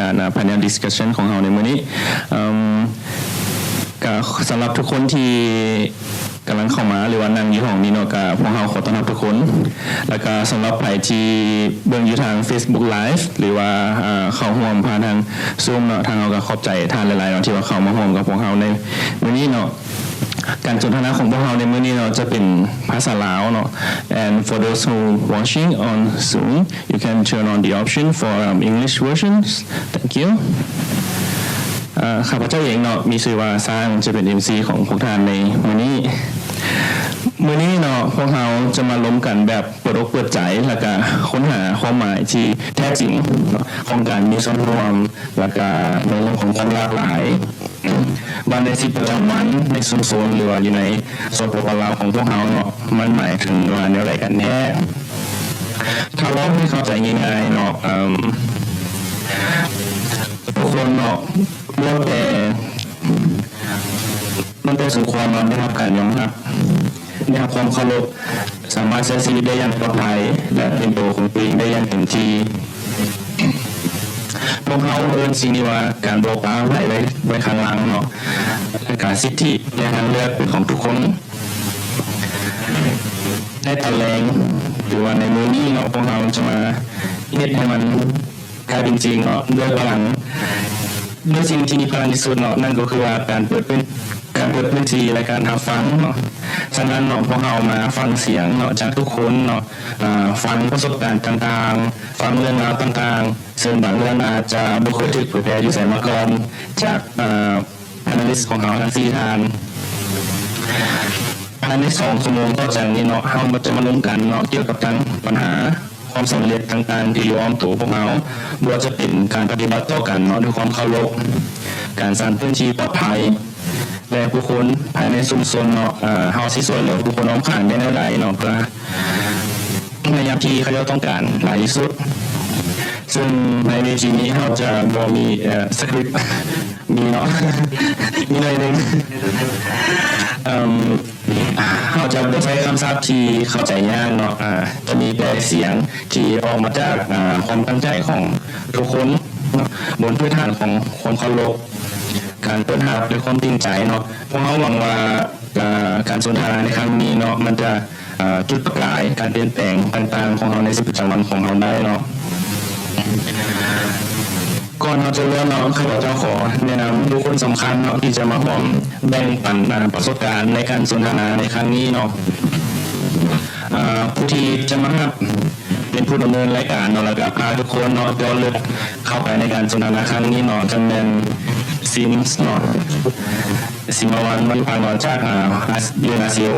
ການ panel discussion ຂອງເຮົາໃນມື້ນີ້. ເອີ່ມ ກະສຳລັບທຸກຄົນທີ່ກຳລັງເຂົ້າມາ ຫຼືວ່ານັ່ງຢູ່ຫ້ອງນີ້ເນາະ ກະພວກເຮົາຂໍຕ້ອນຮັບທຸກຄົນ. ແລ້ວກະສຳລັບໃຜທີ່ເບິ່ງຢູ່ທາງ Facebook Live ຫຼືວ່າ ເຂົ້າຮ່ວມຜ່ານທາງ Zoom ເນາະ, ທາງເຮົາກະຂອບໃຈທ່ານຫຼາຍໆເນາະ ທີ່ວ່າເຂົ້າມາຮ່ວມກັບພວກເຮົາໃນມື້ນີ້ເນາະ. ການສົນທະນາຂອງພວກເຮົາໃນມື້ນີ້ເນາະ ຈະເປັນພາສາລາວເນາະ. And for those who watching on Zoom, you can turn on the option for, um, English versions. Thank you. ເອີ່ ຂ້າພະເຈົ້າເອງເນາະ ມີຊື່ວ່າຊ້າງ ຈະເປັນ ເອັມຊີ ຂອງພວກທ່ານໃນມື້ນີ້. ມື້ນີ້ເນາະ ພວກເຮົາຈະມາລົມກັນແບບເປີດອົກເປີດໃຈ ແລ້ວກະຄົ້ນຫາຄວາມໝາຍທີ່ແທ້ຈິງເນາະ ຂອງການມີສ່ວນຮ່ວມ ແລ້ວກະໃນເລື່ອງຂອງຄວາມຫຼາກຫຼາຍ ວ່າໃນຊີວິດປະຈຳວັນ ໃນຊຸມຊົນ ຫຼືວ່າຢູ່ໃນ ສປປ ລາວ ຂອງພວກເຮົາເນາະ ມັນໝາຍເຖິງວ່າແນວໃດກັນແທ້? ຖ້າເວົ້າໃຫ້ເຂົ້າໃຈງ່າຍໆເນາະ ເອີ່ມ ທຸກຄົນເນາະ ລ້ວນແຕ່ ລ້ວນແຕ່ສົມຄວນເນາະ ໄດ້ຮັບການຍອມຮັບ ໄດ້ຮັບຄວາມເຄົາລົບ, ສາມາດໃຊ້ຊີວິດໄດ້ຢ່າງປອດໄພ ແລະ ເປັນໂຕຂອງຕົວເອງໄດ້ຢ່າງເຕັມທີ່. ພວກເຮົາເອີ້ນສິ່ງນີ້ວ່າ ການບໍ່ປະໄວ້ ໄວ້ ໄວ້ຂ້າງຫຼັງເນາະ ແລະ ການສິດທິ ແລະ ທາງເລືອກເປັນຂອງທຸກຄົນ. ໃນຕອນແລງ ຫຼືວ່າໃນມື້ນີ້ເນາະ ພວກເຮົາຈະມາເຮັດໃຫ້ມັນ ກາຍເປັນຈິງເນາະ ດ້ວຍພະລັງ ດ້ວຍສິ່ງທີ່ມີພະລັງທີ່ສຸດເນາະ ນັ້ນກໍຄືວ່າການເປີດພື້ນ ການເປີດພື້ນທີ່ ແລະ ການຮັບຟັງເນາະ. ສະນັ້ນເນາະ ພວກເຮົາມາຟັງສຽງເນາະ ຈາກທຸກຄົນເນາະ ອາ ຟັງປະສົບການຕ່າງໆ ຟັງເລື່ອງລາວຕ່າງໆ ເຊິ່ງບາງເລື່ອງອາດຈະບໍ່ເຄີຍຖືກເຜີຍແຜ່ຢູ່ໃສມາກ່ອນ ຈາກ ອາ panelist ຂອງເຮົາທັງສີ່ທ່ານ. ພາຍໃນສອງຊົ່ວໂມງຕໍ່ຈາກນີ້ເນາະ ເຮົາກໍຈະມາລົມກັນເນາະ ກ່ຽວກັບທັງບັນຫາ ຄວາມສຳເລັດຕ່າງໆທີ່ຢູ່ອ້ອມໂຕພວກເຮົາ, ບໍ່ວ່າຈະເປັນການປະຕິບັດຕໍ່ກັນເນາະ ດ້ວຍຄວາມເຄົາລົບ, ການສ້າງພື້ນທີ່ປອດໄພ ແລະ ຜູ້ຄົນພາຍໃນຊຸມຊົນເນາະ, ເຮົາຊິຊ່ວຍເຫຼືອຜູ້ຄົນອ້ອມຂ້າງໄດ້ແນວໃດເນາະ ເພື່ອໃນຍາມທີ່ເຂົາເຈົ້າຕ້ອງການຫຼາຍທີ່ສຸດ. ເຊິ່ງໃນເວທີນີ້ເຮົາຈະບໍ່ມີ ເອີ່ ສະຄຣິບ ມີເນາະ ມີໜ້ອຍໜຶ່ງ. ເອີ່ມ ເຮົາຈະບໍ່ໃຊ້ຄຳສັບທີ່ເຂົ້າໃຈຍາກເນາະ, ອາ ຈະມີແຕ່ສຽງທີ່ອອກມາຈາກ ອາ ຄວາມຕັ້ງໃຈຂອງທຸກຄົນເນາະ ບົນພື້ນຖານຂອງຄວາມເຄົາລົບ, ການເປີດຮັບດ້ວຍຄວາມຈິງໃຈເນາະ. ພວກເຮົາຫວັງວ່າ ອາ ການສົນທະນາໃນຄັ້ງນີ້ເນາະ ມັນຈະ ອາ ຈຸດປະກາຍການປ່ຽນແປງຕ່າງໆຂອງເຮົາໃນຊີວິດປະຈຳວັນຂອງເຮົາໄດ້ເນາະ. ກ່ອນເຮົາຈະເລີ່ມເນາະ ຂ້າພະເຈົ້າຂໍແນະນຳບຸກຄົນສຳຄັນເນາະ ທີ່ຈະມາຮ່ວມແບ່ງປັນ ອາ ປະສົບການໃນການສົນທະນາໃນຄັ້ງນີ້ເນາະ. ອາ ຜູ້ທີ່ຈະມາຮັບເປັນຜູ້ດຳເນີນລາຍການເນາະ ແລ້ວກະພາທຸກຄົນເນາະ ເຈາະເລິກເຂົ້າໄປໃນການສົນທະນາຄັ້ງນີ້ເນາະ ຈະແມ່ນ Sims ເນາະ Simawan Madupanorn ຈາກ ອາ ອາ Unasio.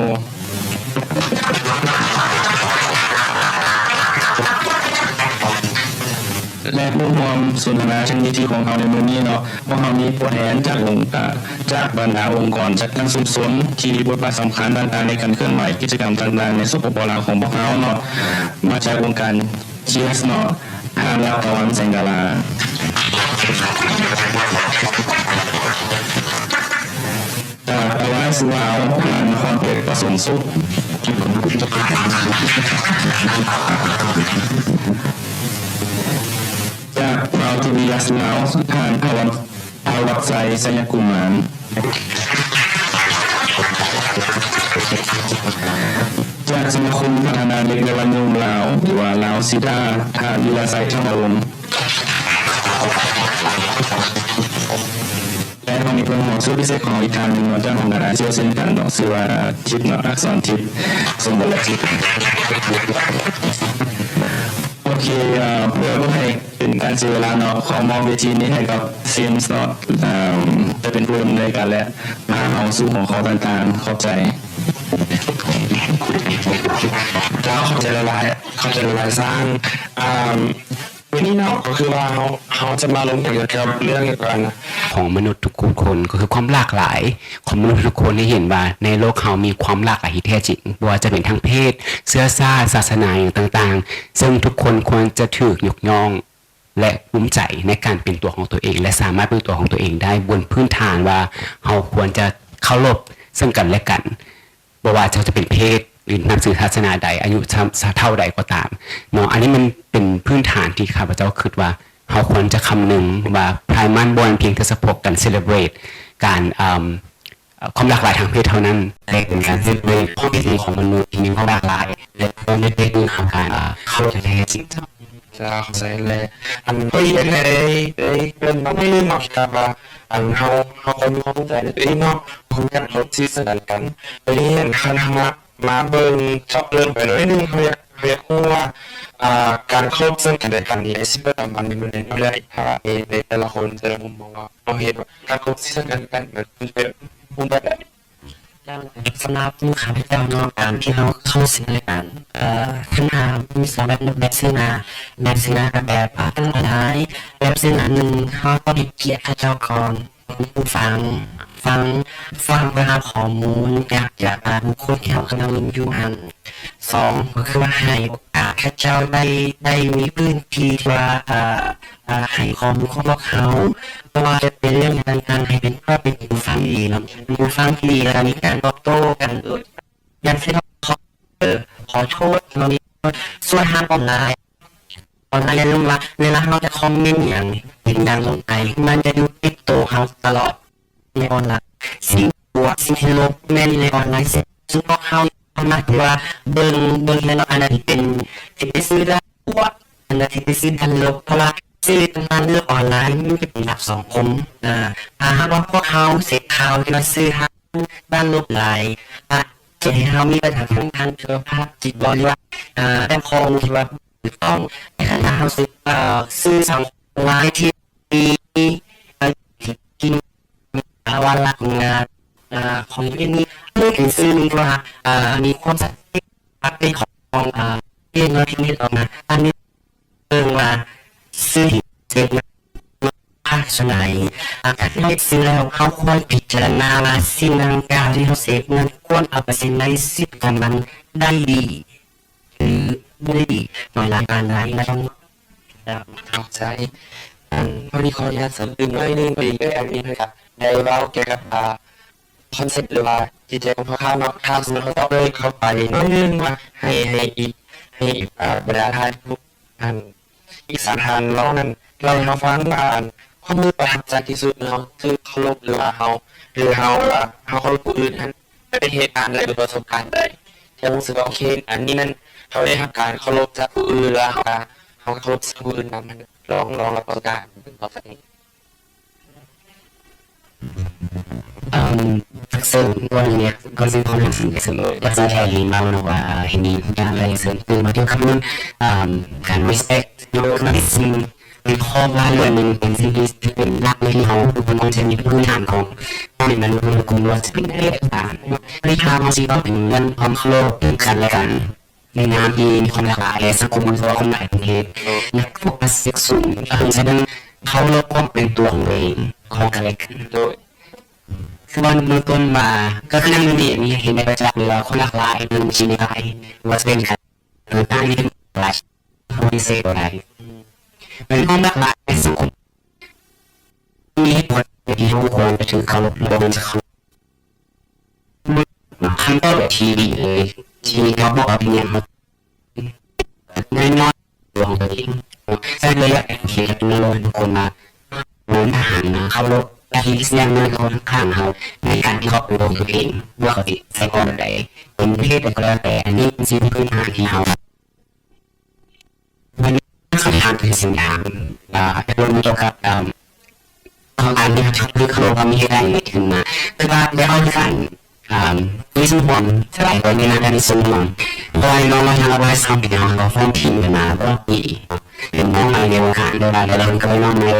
ແລະ ຜູ້ຮ່ວມສົນທະນາທາງວິທີຂອງເຮົາໃນມື້ນີ້ເນາະ, ພວກເຮົາມີຕົວແທນຈາກອົງການ ຈາກບັນດາອົງກອນຈັດຕັ້ງຊຸມຊົນທີ່ມີບົດບາດສຳຄັນຕ່າງໆໃນການເຄື່ອນໄຫວກິດຈະກຳຕ່າງໆໃນ ສປປ ລາວ ຂອງພວກເຮົາເນາະ, ມາຈາກອົງການ Cheers ເນາະ, ທ່ານ ລາວຕາວັນ ແສງດາລາ. ຈາກ Arise ລາວ ທ່ານ ພອນເພັດ ປະສົມສຸກ. ຈາກ Proud to be Dutch ລາວ ທ່ານ ທະວັດ ທະວັດໄຊ ໄຊຍະກຸມານ. ຈາກສະມາຄົມພັດທະນາເດັກ ແລະ ວັນໜຸ່ມລາວ ຫຼືວ່າ ລາວຊີດາ ທ່ານ ວິລະໄຊ ທຳມະວົງ. ແລະ ເຮົາມີເພື່ອນຮ່ວມສູດພິເສດຂອງເຮົາອີກທ່ານໜຶ່ງເນາະ ຈາກຫ້ອງການອາຊຽວເຊັ່ນກັນເນາະ ຊື່ວ່າ ທິບເນາະ ອັກສອນທິບ ສົມບູນ. ໂອເຄ ເພື່ອບໍ່ໃຫ້ເປັນການເສຍເວລາເນາະ ຂໍມອບເວທີນີ້ໃຫ້ກັບ Sims ເນາະ ຈະເປັນຜູ້ດຳເນີນການ ແລະ ພາເຮົາສູ່ຫົວຂໍ້ຕ່າງໆ. ຂອບໃຈ. ເຈົ້າ ຂອບໃຈຫຼາຍໆ ຂອບໃຈຫຼາຍໆ ຊ້າງ. ມື້ນີ້ເນາະ ກໍຄືວ່າເຮົາ ເຮົາຈະມາລົມກັນກ່ຽວກັບເລື່ອງການ ຂອງມະນຸດທຸກໆຄົນ ກໍຄືຄວາມຫຼາກຫຼາຍຂອງມະນຸດທຸກຄົນ ໃຫ້ເຫັນວ່າໃນໂລກເຮົາມີຄວາມຫຼາກຫຼາຍທີ່ແທ້ຈິງ, ບໍ່ວ່າຈະເປັນທາງເພດ, ເຊື້ອຊາດ, ສາສະໜາ ຫຍັງຕ່າງໆ, ເຊິ່ງທຸກຄົນຄວນຈະຖືກຍົກຍ້ອງ ແລະ ພູມໃຈໃນການເປັນຕົວຂອງຕົວເອງ ແລະ ສາມາດເປັນຕົວຂອງຕົວເອງໄດ້ ບົນພື້ນຖານວ່າເຮົາຄວນຈະເຄົາລົບເຊິ່ງກັນແລະກັນ. ບໍ່ວ່າເຈົ້າຈະເປັນເພດ ຫຼື ນັບຖືສາສະໜາໃດ, ອາຍຸເທົ່າໃດກໍຕາມເນາະ, ອັນນີ້ມັນເປັນພື້ນຖານທີ່ຂ້າພະເຈົ້າຄິດວ່າ ເຮົາຄວນຈະຄຳນຶງວ່າ Pride Month ບໍ່ແມ່ນພຽງແຕ່ສະເພາະການ celebrate ການ ເອີ່ມ ຄວາມຫຼາກຫຼາຍທາງເພດເທົ່ານັ້ນ, ແຕ່ເປັນການ celebrate ຄວາມເປັນຈິງຂອງມະນຸດທີ່ມີຄວາມຫຼາກຫຼາຍ ແລະ ຄວນໄດ້ເປັນເລື່ອງຂອງການເຄົາລົບຢ່າງແທ້ຈິງ. ເຈົ້າ ເຂົ້າໃຈແລ້ວ. ອັນ ຂ້ອຍຢາກໃຫ້ໄດ້ ໄດ້ເກີ່ນມາໜ້ອຍໜຶ່ງເນາະ ທີ່ວ່າ ອັນ ເຮົາ ເຮົາຄວນມີຄວາມພູມໃຈໃນຕົວເອງເນາະ ຂອງການເຄົາລົບຊື່ສັນດານກັນ. ບັດນີ້ ອັນ ຄັນເຮົາມາ ມາເບິ່ງເຈາະເລິກໄປໜ້ອຍໜຶ່ງ ເຮົາຢາກ ເຮົາຢາກຮູ້ວ່າ ອ່າ ການເຄົາລົບເຊິ່ງກັນແລະກັນນີ້ ໃນຊີວິດປະຈຳວັນ ໃນມື້ໃນມື້ໃດ ຖ້າໃນ ໃນແຕ່ລະຄົນ ແຕ່ລະມຸມມອງ ເຮົາເຫັນວ່າການເຄົາລົບເຊິ່ງກັນແລະກັນ ມັນເປັນຮູບແບບໃດ? ສຳລັບໝູ່ຂ້າພະເຈົ້າເນາະ ການທີ່ເຮົາເຄົາລົບເຊິ່ງກັນແລະກັນ ເອີ ຄັນຫາກມີສອງແບບເນາະ ແບບເຊິ່ງໜ້າ ແບບເຊິ່ງໜ້າກັບແບບ ອາ ທາງອອນລາຍ. ແບບເຊິ່ງໜ້າໜຶ່ງ ເຮົາຕ້ອງໃຫ້ກຽດເຂົາເຈົ້າກ່ອນ ຜູ້ຟັງ ຟັງ ຟັງເພື່ອຫາຂໍ້ມູນຈາກ ຈາກ ອາ ບຸກຄົນທີ່ເຮົາກຳລັງເບິ່ງຢູ່ຫັ້ນ. ສອງ ກໍຄືວ່າໃຫ້ໂອກາດເຂົາເຈົ້າໄດ້ ໄດ້ມີພື້ນທີ່ທີ່ວ່າ ເອີ ເອີ ໃຫ້ຂໍ້ມູນຂອງພວກເຮົາ ບໍ່ວ່າຈະເປັນເລື່ອງຫຍັງຕ່າງໆ ໃຫ້ເປັນ ເພື່ອເປັນຫູຟັງທີ່ດີເນາະ ເປັນຫູຟັງທີ່ດີ ແລ້ວກໍມີການຕອບໂຕ້ກັນ ຢ່າງເຊັ່ນ ຂໍ ເອີ ຂໍໂທດ ເຮົາມີ ສ່ວນທາງອອນລາຍ ອອນລາຍ ຢ່າລືມວ່າເວລາເຮົາຈະຄອມເມັນຫຍັງ ເຫັນຫຍັງລົງໄປ ມັນຈະຢູ່ຕິດໂຕເຮົາຕະຫຼອດໃນອອນລາຍ. ສິ່ງບວກ ສິ່ງທີ່ລົບແມ່ນໃນອອນລາຍ. ເຊັ່ນ ສົມມຸດເຮົາ ເຮົາມັກທີ່ວ່າເບິ່ງ ເບິ່ງແລ້ວເນາະ ອັນນັ້ນທີ່ເປັນ ທີ່ເປັນສື່ດ້ານບວກ ອັນນັ້ນທີ່ເປັນສື່ດ້ານລົບ ເພາະວ່າສື່ຕ່າງໆໃນໂລກອອນລາຍມັນຈະເປັນດາບສອງຄົມ. ອາ ຖ້າຫາກວ່າພວກເຮົາເສບຂ່າວທີ່ວ່າສື່ທາງດ້ານລົບຫຼາຍ ອາດເຮັດໃຫ້ເຮົາມີບັນຫາທາງ ທາງສຸຂະພາບຈິດບໍ ຫຼືວ່າ ອາ ດານຂໍ້ມູນທີ່ວ່າ ຖືກຕ້ອງ. ແຕ່ຖ້າເຮົາເສບ ເອີ ສື່ສັງຄົມອອນລາຍທີ່ມີ ເອີ ທີ່ມີພາວະລັກງານ ເອີ ຂອງເອມີ ເປັນສື່ໜຶ່ງທີ່ວ່າ ເອີ ມີຄວາມຊັດເຈນ ອັບເດດຂອງ ເອີ ເກມເນາະ ທີ່ມີອອກມາ ອັນນີ້ເບິ່ງວ່າສື່ທີ່ເສບນັ້ນພາກສ່ວນໃດ. ຫຼັງຈາກທີ່ເຮົາເສບສື່ແລ້ວ ເຮົາຄວນພິຈາລະນາວ່າສິ່ງດັ່ງກ່າວທີ່ເຮົາເສບນັ້ນ ຄວນເອົາໄປໃຊ້ໃນຊີວິດປະຈຳວັນໄດ້ດີ ຫຼື ບໍ່ໄດ້ດີ ໜ້ອຍຫຼາຍປານໃດນະ. ເຂົ້າໃຈ. ອັນ ພໍດີຂໍອະນຸຍາດເສີມຕື່ມໜ້ອຍໜຶ່ງ ພໍດີເອື້ອຍແອດມິນເພິ່ນກະໄດ້ເວົ້າກ່ຽວກັບ ອ່າ ຄອນເຊັບ ຫຼືວ່າຈິດໃຈຂອງພວກເຮົາເນາະ. ຖ້າສົມມຸດເຮົາເຈາະເລີກເຂົ້າໄປໜ້ອຍໜຶ່ງວ່າ ໃຫ້ ໃຫ້ອີກ ໃຫ້ອີກ ອ່າ ບັນດາທ່ານຜູ້ ອັນ ອີກສາມທ່ານເວົ້ານັ້ນ ເລົ່າໃຫ້ເຮົາຟັງວ່າ ອັນ ຄວາມຮູ້ສຶກປະທັບໃຈທີ່ສຸດເນາະ ຄືເຄົາລົບ ຫຼືວ່າເຮົາ ຫຼືເຮົາ ອ່າ ເຮົາເຄົາລົບຜູ້ອື່ນຫັ້ນ ເປັນເຫດການໃດ ຫຼືປະສົບການໃດ ທີ່ເຮົາຮູ້ສຶກວ່າ ໂອເຄ ອັນນີ້ແມ່ນເຮົາໄດ້ຮັບການເຄົາລົບຈາກຜູ້ອື່ນ ແລ້ວເຮົາກະ ເຮົາກະເຄົາລົບຈາກຜູ້ອື່ນນຳຫັ້ນ. ລອງ ລອງເລົ່າປະສົບການເປັນຕໍ່ໄປ. ເອີ່ມ ຈາກເຊິ່ງກ່ອນໜ້ານີ້ ກ່ອນຊິເວົ້າເລື່ອງເຊິ່ງ ເຊິ່ງ ຢາກຊິໃຫ້ເວົ້າເນາະວ່າ ເຫັນມີຜູ້ຢ່າງໃດເຊິ່ງຕື່ມມາກ່ຽວກັບເລື່ອງ ເອີ່ມ ການ respect ເນາະ ການ ເປັນຂໍ້ວ່າເລື່ອງໜຶ່ງ ເປັນສິ່ງທີ່ເປັນຫຼັກເລີຍ ທີ່ເຮົາທຸກຄົນຄວນຈະມີພື້ນຖານຂອງ ການເປັນມະນຸດ ຄົນລວມຈະເປັນໄດ້ຕາມ ໃນທາງເຮົາຊິເວົ້າເຖິງເລື່ອງຄວາມເຄົາລົບເຖິງກັນແລະກັນ ໃນນາມທີ່ມີຄວາມຫຼາກຫຼາຍ ແລະ ສັງຄົມມັນກໍຄວາມຫຼາຍປະເພດ ແລະ ໂຟກັສເຊັກສູງ ເຊິ່ງສະແດງເຄົາລົບຄວາມເປັນຕົວຂອງຕົວເອງ ຂອງກັນແລະກັນ ໂດຍ ຄືວ່າເບື້ອງຕົ້ນວ່າ ກໍຄືໃນມື້ນີ້ ອັນນີ້ເຫັນໄດ້ປະຈັກເລີຍວ່າ ຄວາມຫຼາກຫຼາຍ ເປັນສິ່ງທີ່ຫຼາກຫຼາຍ ບໍ່ວ່າຈະເປັນການ ຫຼື ຕ່າງ ທີ່ຫຼາຍ ເຮົາປະຕິເສດບໍ່ໄດ້ ເປັນຄວາມຫຼາກຫຼາຍໃນສັງຄົມ ມີເຫດຜົນທີ່ເຮົາຄວນຈະຖືເຄົາລົບ ແລະ ບໍ່ແມ່ນຈະເຄົາລົບ ຄຳຕອບທີ່ດີເລີຍ ທີ່ເຮົາບອກວ່າເປັນຫຍັງເຮົາ ແນ່ນອນຂອງຕົວເອງ ໃຊ້ເວລາເປັນທີ່ເຮັດໃຫ້ເຮົາທຸກຄົນມາ ເຮົາອາດເຄົາລົບ ແລະ ທີ່ສະແດງມາເຮົາຂ້າງເຮົາ ໃນການທີ່ເຮົາເປັນຕົວເອງ ບໍ່ວ່າເຂົາຊິໃສ່ກ່ອນໃດ ເປັນເພດໃດກໍແລ້ວແຕ່ ອັນນີ້ເປັນສິ່ງພື້ນຖານທີ່ເຮົາ ມັນສຳຄັນເປັນສິ່ງຢ່າງ ອ່າ ອາດຈະລົງກ່ຽວກັບ ອ່າ ຂອງການທີ່ເຮົາຈັບມືເຂົາ ເຮົາມີເຫດການນີ້ຂຶ້ນມາ ແຕ່ວ່າໄດ້ເວົ້າເລື່ອງການ ອ່າ ມີສ່ວນຮ່ວມ ສະບາຍໃຈ ໃນການມີສ່ວນຮ່ວມ ເພາະວ່ານ້ອງມາທາງອາໄວສອງປີ ເຮົາກໍຟ້ອງທີມກັນມາ ບໍ່ດີ ເປັນນ້ອງໃໝ່ໃນວົງການ ແຕ່ວ່າແຕ່ລະຄົນກໍເປັນນ້ອງໃໝ່